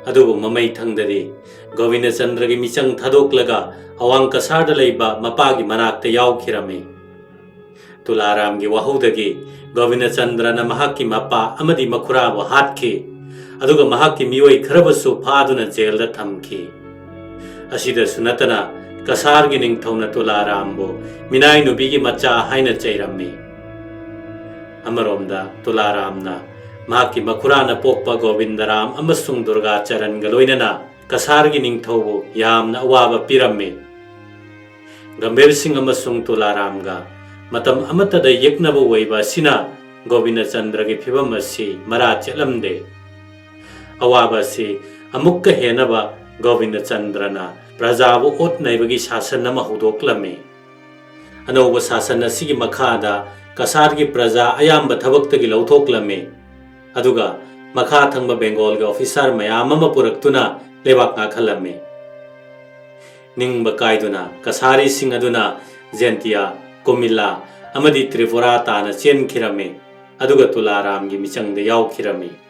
ꯑꯗꯨꯕꯨ ꯃꯃꯩꯊꯪꯗꯗꯤ ꯒꯣꯕꯤꯟꯗ ꯆꯟꯗ꯭ꯔꯒꯤ ꯃꯤꯆꯪ ꯊꯥꯗꯣꯛꯂꯒ ꯑꯋꯥꯡ ꯀꯁꯥꯔꯗ ꯂꯩꯕ ꯃꯄꯥꯒꯤ ꯃꯅꯥꯛꯇ ꯌꯥꯎꯈꯤꯔꯝꯃꯤ꯫ ꯇꯨꯂꯥꯔꯥꯝꯒꯤ ꯋꯥꯍꯧꯗꯒꯤ ꯒꯣꯕꯤꯟꯗ ꯆꯟꯗ꯭ꯔꯅ ꯃꯍꯥꯛꯀꯤ ꯃꯄꯥ ꯑꯃꯗꯤ ꯃꯈꯨꯔꯥꯕꯨ ꯍꯥꯠꯈꯤ, ꯑꯗꯨꯒ ꯃꯍꯥꯛꯀꯤ ꯃꯤꯑꯣꯏ ꯈꯔꯕꯨꯁꯨ ꯐꯥꯗꯨꯅ ꯖꯦꯜꯗ ꯊꯝꯈꯤ꯫ ꯑꯁꯤꯗꯁꯨ ꯅꯠꯇꯅ ꯀꯁꯥꯔꯒꯤ ꯅꯤꯡꯊꯧꯅ ꯇꯨꯂꯥꯔꯥꯝꯕꯨ ꯃꯤꯅꯥꯏ ꯅꯨꯄꯤꯒꯤ ꯃꯆꯥ ꯍꯥꯏꯅ ꯆꯩꯔꯝꯃꯤ꯫ ꯑꯃꯔꯣꯝꯗ ꯇꯨꯂꯥꯔꯥꯝꯅ ꯃꯍꯥꯛꯀꯤ ꯃꯈꯨꯔꯥꯅ ꯄꯣꯛꯄ ꯒꯣꯕꯤꯟꯗꯔꯥꯝ ꯑꯃꯁꯨꯡ ꯗꯨꯔꯒꯥ ꯆꯔꯟꯒ ꯂꯣꯏꯅꯅ ꯀꯁꯥꯔꯒꯤ ꯅꯤꯡꯊꯧꯕꯨ ꯌꯥꯝꯅ ꯑꯋꯥꯕ ꯄꯤꯔꯝꯃꯤ꯫ ꯒꯝꯚꯤꯔ ꯁꯤꯡ ꯑꯃꯁꯨꯡ ꯇꯨꯂꯥꯔꯥꯝꯒ ꯃꯇꯝ ꯑꯃꯠꯇꯗ ꯌꯦꯛꯅꯕ ꯑꯣꯏꯕ ꯑꯁꯤꯅ ꯒꯣꯕꯤꯟꯗꯆꯟꯗ꯭ꯔꯒꯤ ꯐꯤꯚꯝ ꯑꯁꯤ ꯃꯔꯥ ꯆꯦꯠꯂꯝꯗꯦ꯫ ꯑꯋꯥꯕ ꯑꯁꯤ ꯑꯃꯨꯛꯀ ꯍꯦꯟꯅꯕ ꯒꯣꯕꯤꯟꯗꯆꯟꯗ꯭ꯔꯅ ꯄ꯭ꯔꯖꯥꯕꯨ ꯑꯣꯠ ꯅꯩꯕꯒꯤ ꯁꯥꯁꯟ ꯑꯃ ꯍꯧꯗꯣꯛꯂꯝꯃꯤ꯫ ꯑꯅꯧꯕ ꯁꯥꯁꯟ ꯑꯁꯤꯒꯤ ꯃꯈꯥꯗ ꯀꯁꯥꯔꯒꯤ ꯄ꯭ꯔꯖꯥ ꯑꯌꯥꯝꯕ ꯊꯕꯛꯇꯒꯤ ꯂꯧꯊꯣꯛꯂꯝꯃꯤ꯫ ꯑꯗꯨꯒ ꯃꯈꯥ ꯊꯪꯕ ꯕꯦꯡꯒꯣꯜꯒꯤ ꯑꯣꯐꯤꯁꯥꯔ ꯃꯌꯥꯝ ꯑꯃ ꯄꯨꯔꯛꯇꯨꯅ ꯂꯩꯕꯥꯛ ꯉꯥꯛꯍꯜꯂꯝꯃꯤ꯫ ꯅꯤꯡꯕ ꯀꯥꯏꯗꯨꯅ ꯀꯁꯥꯔꯤꯁꯤꯡ ꯑꯗꯨꯅ ꯖꯦꯟꯇꯤꯌꯥ, ꯀꯨꯃꯤꯜꯂꯥ ꯑꯃꯗꯤ ꯇ꯭ꯔꯤꯄꯨꯔꯥ ꯇꯥꯅ ꯆꯦꯟꯈꯤꯔꯝꯃꯤ, ꯑꯗꯨꯒ ꯇꯨꯂꯥꯔꯥꯝꯒꯤ ꯃꯤꯆꯪꯗ ꯌꯥꯎꯈꯤꯔꯝꯃꯤ꯫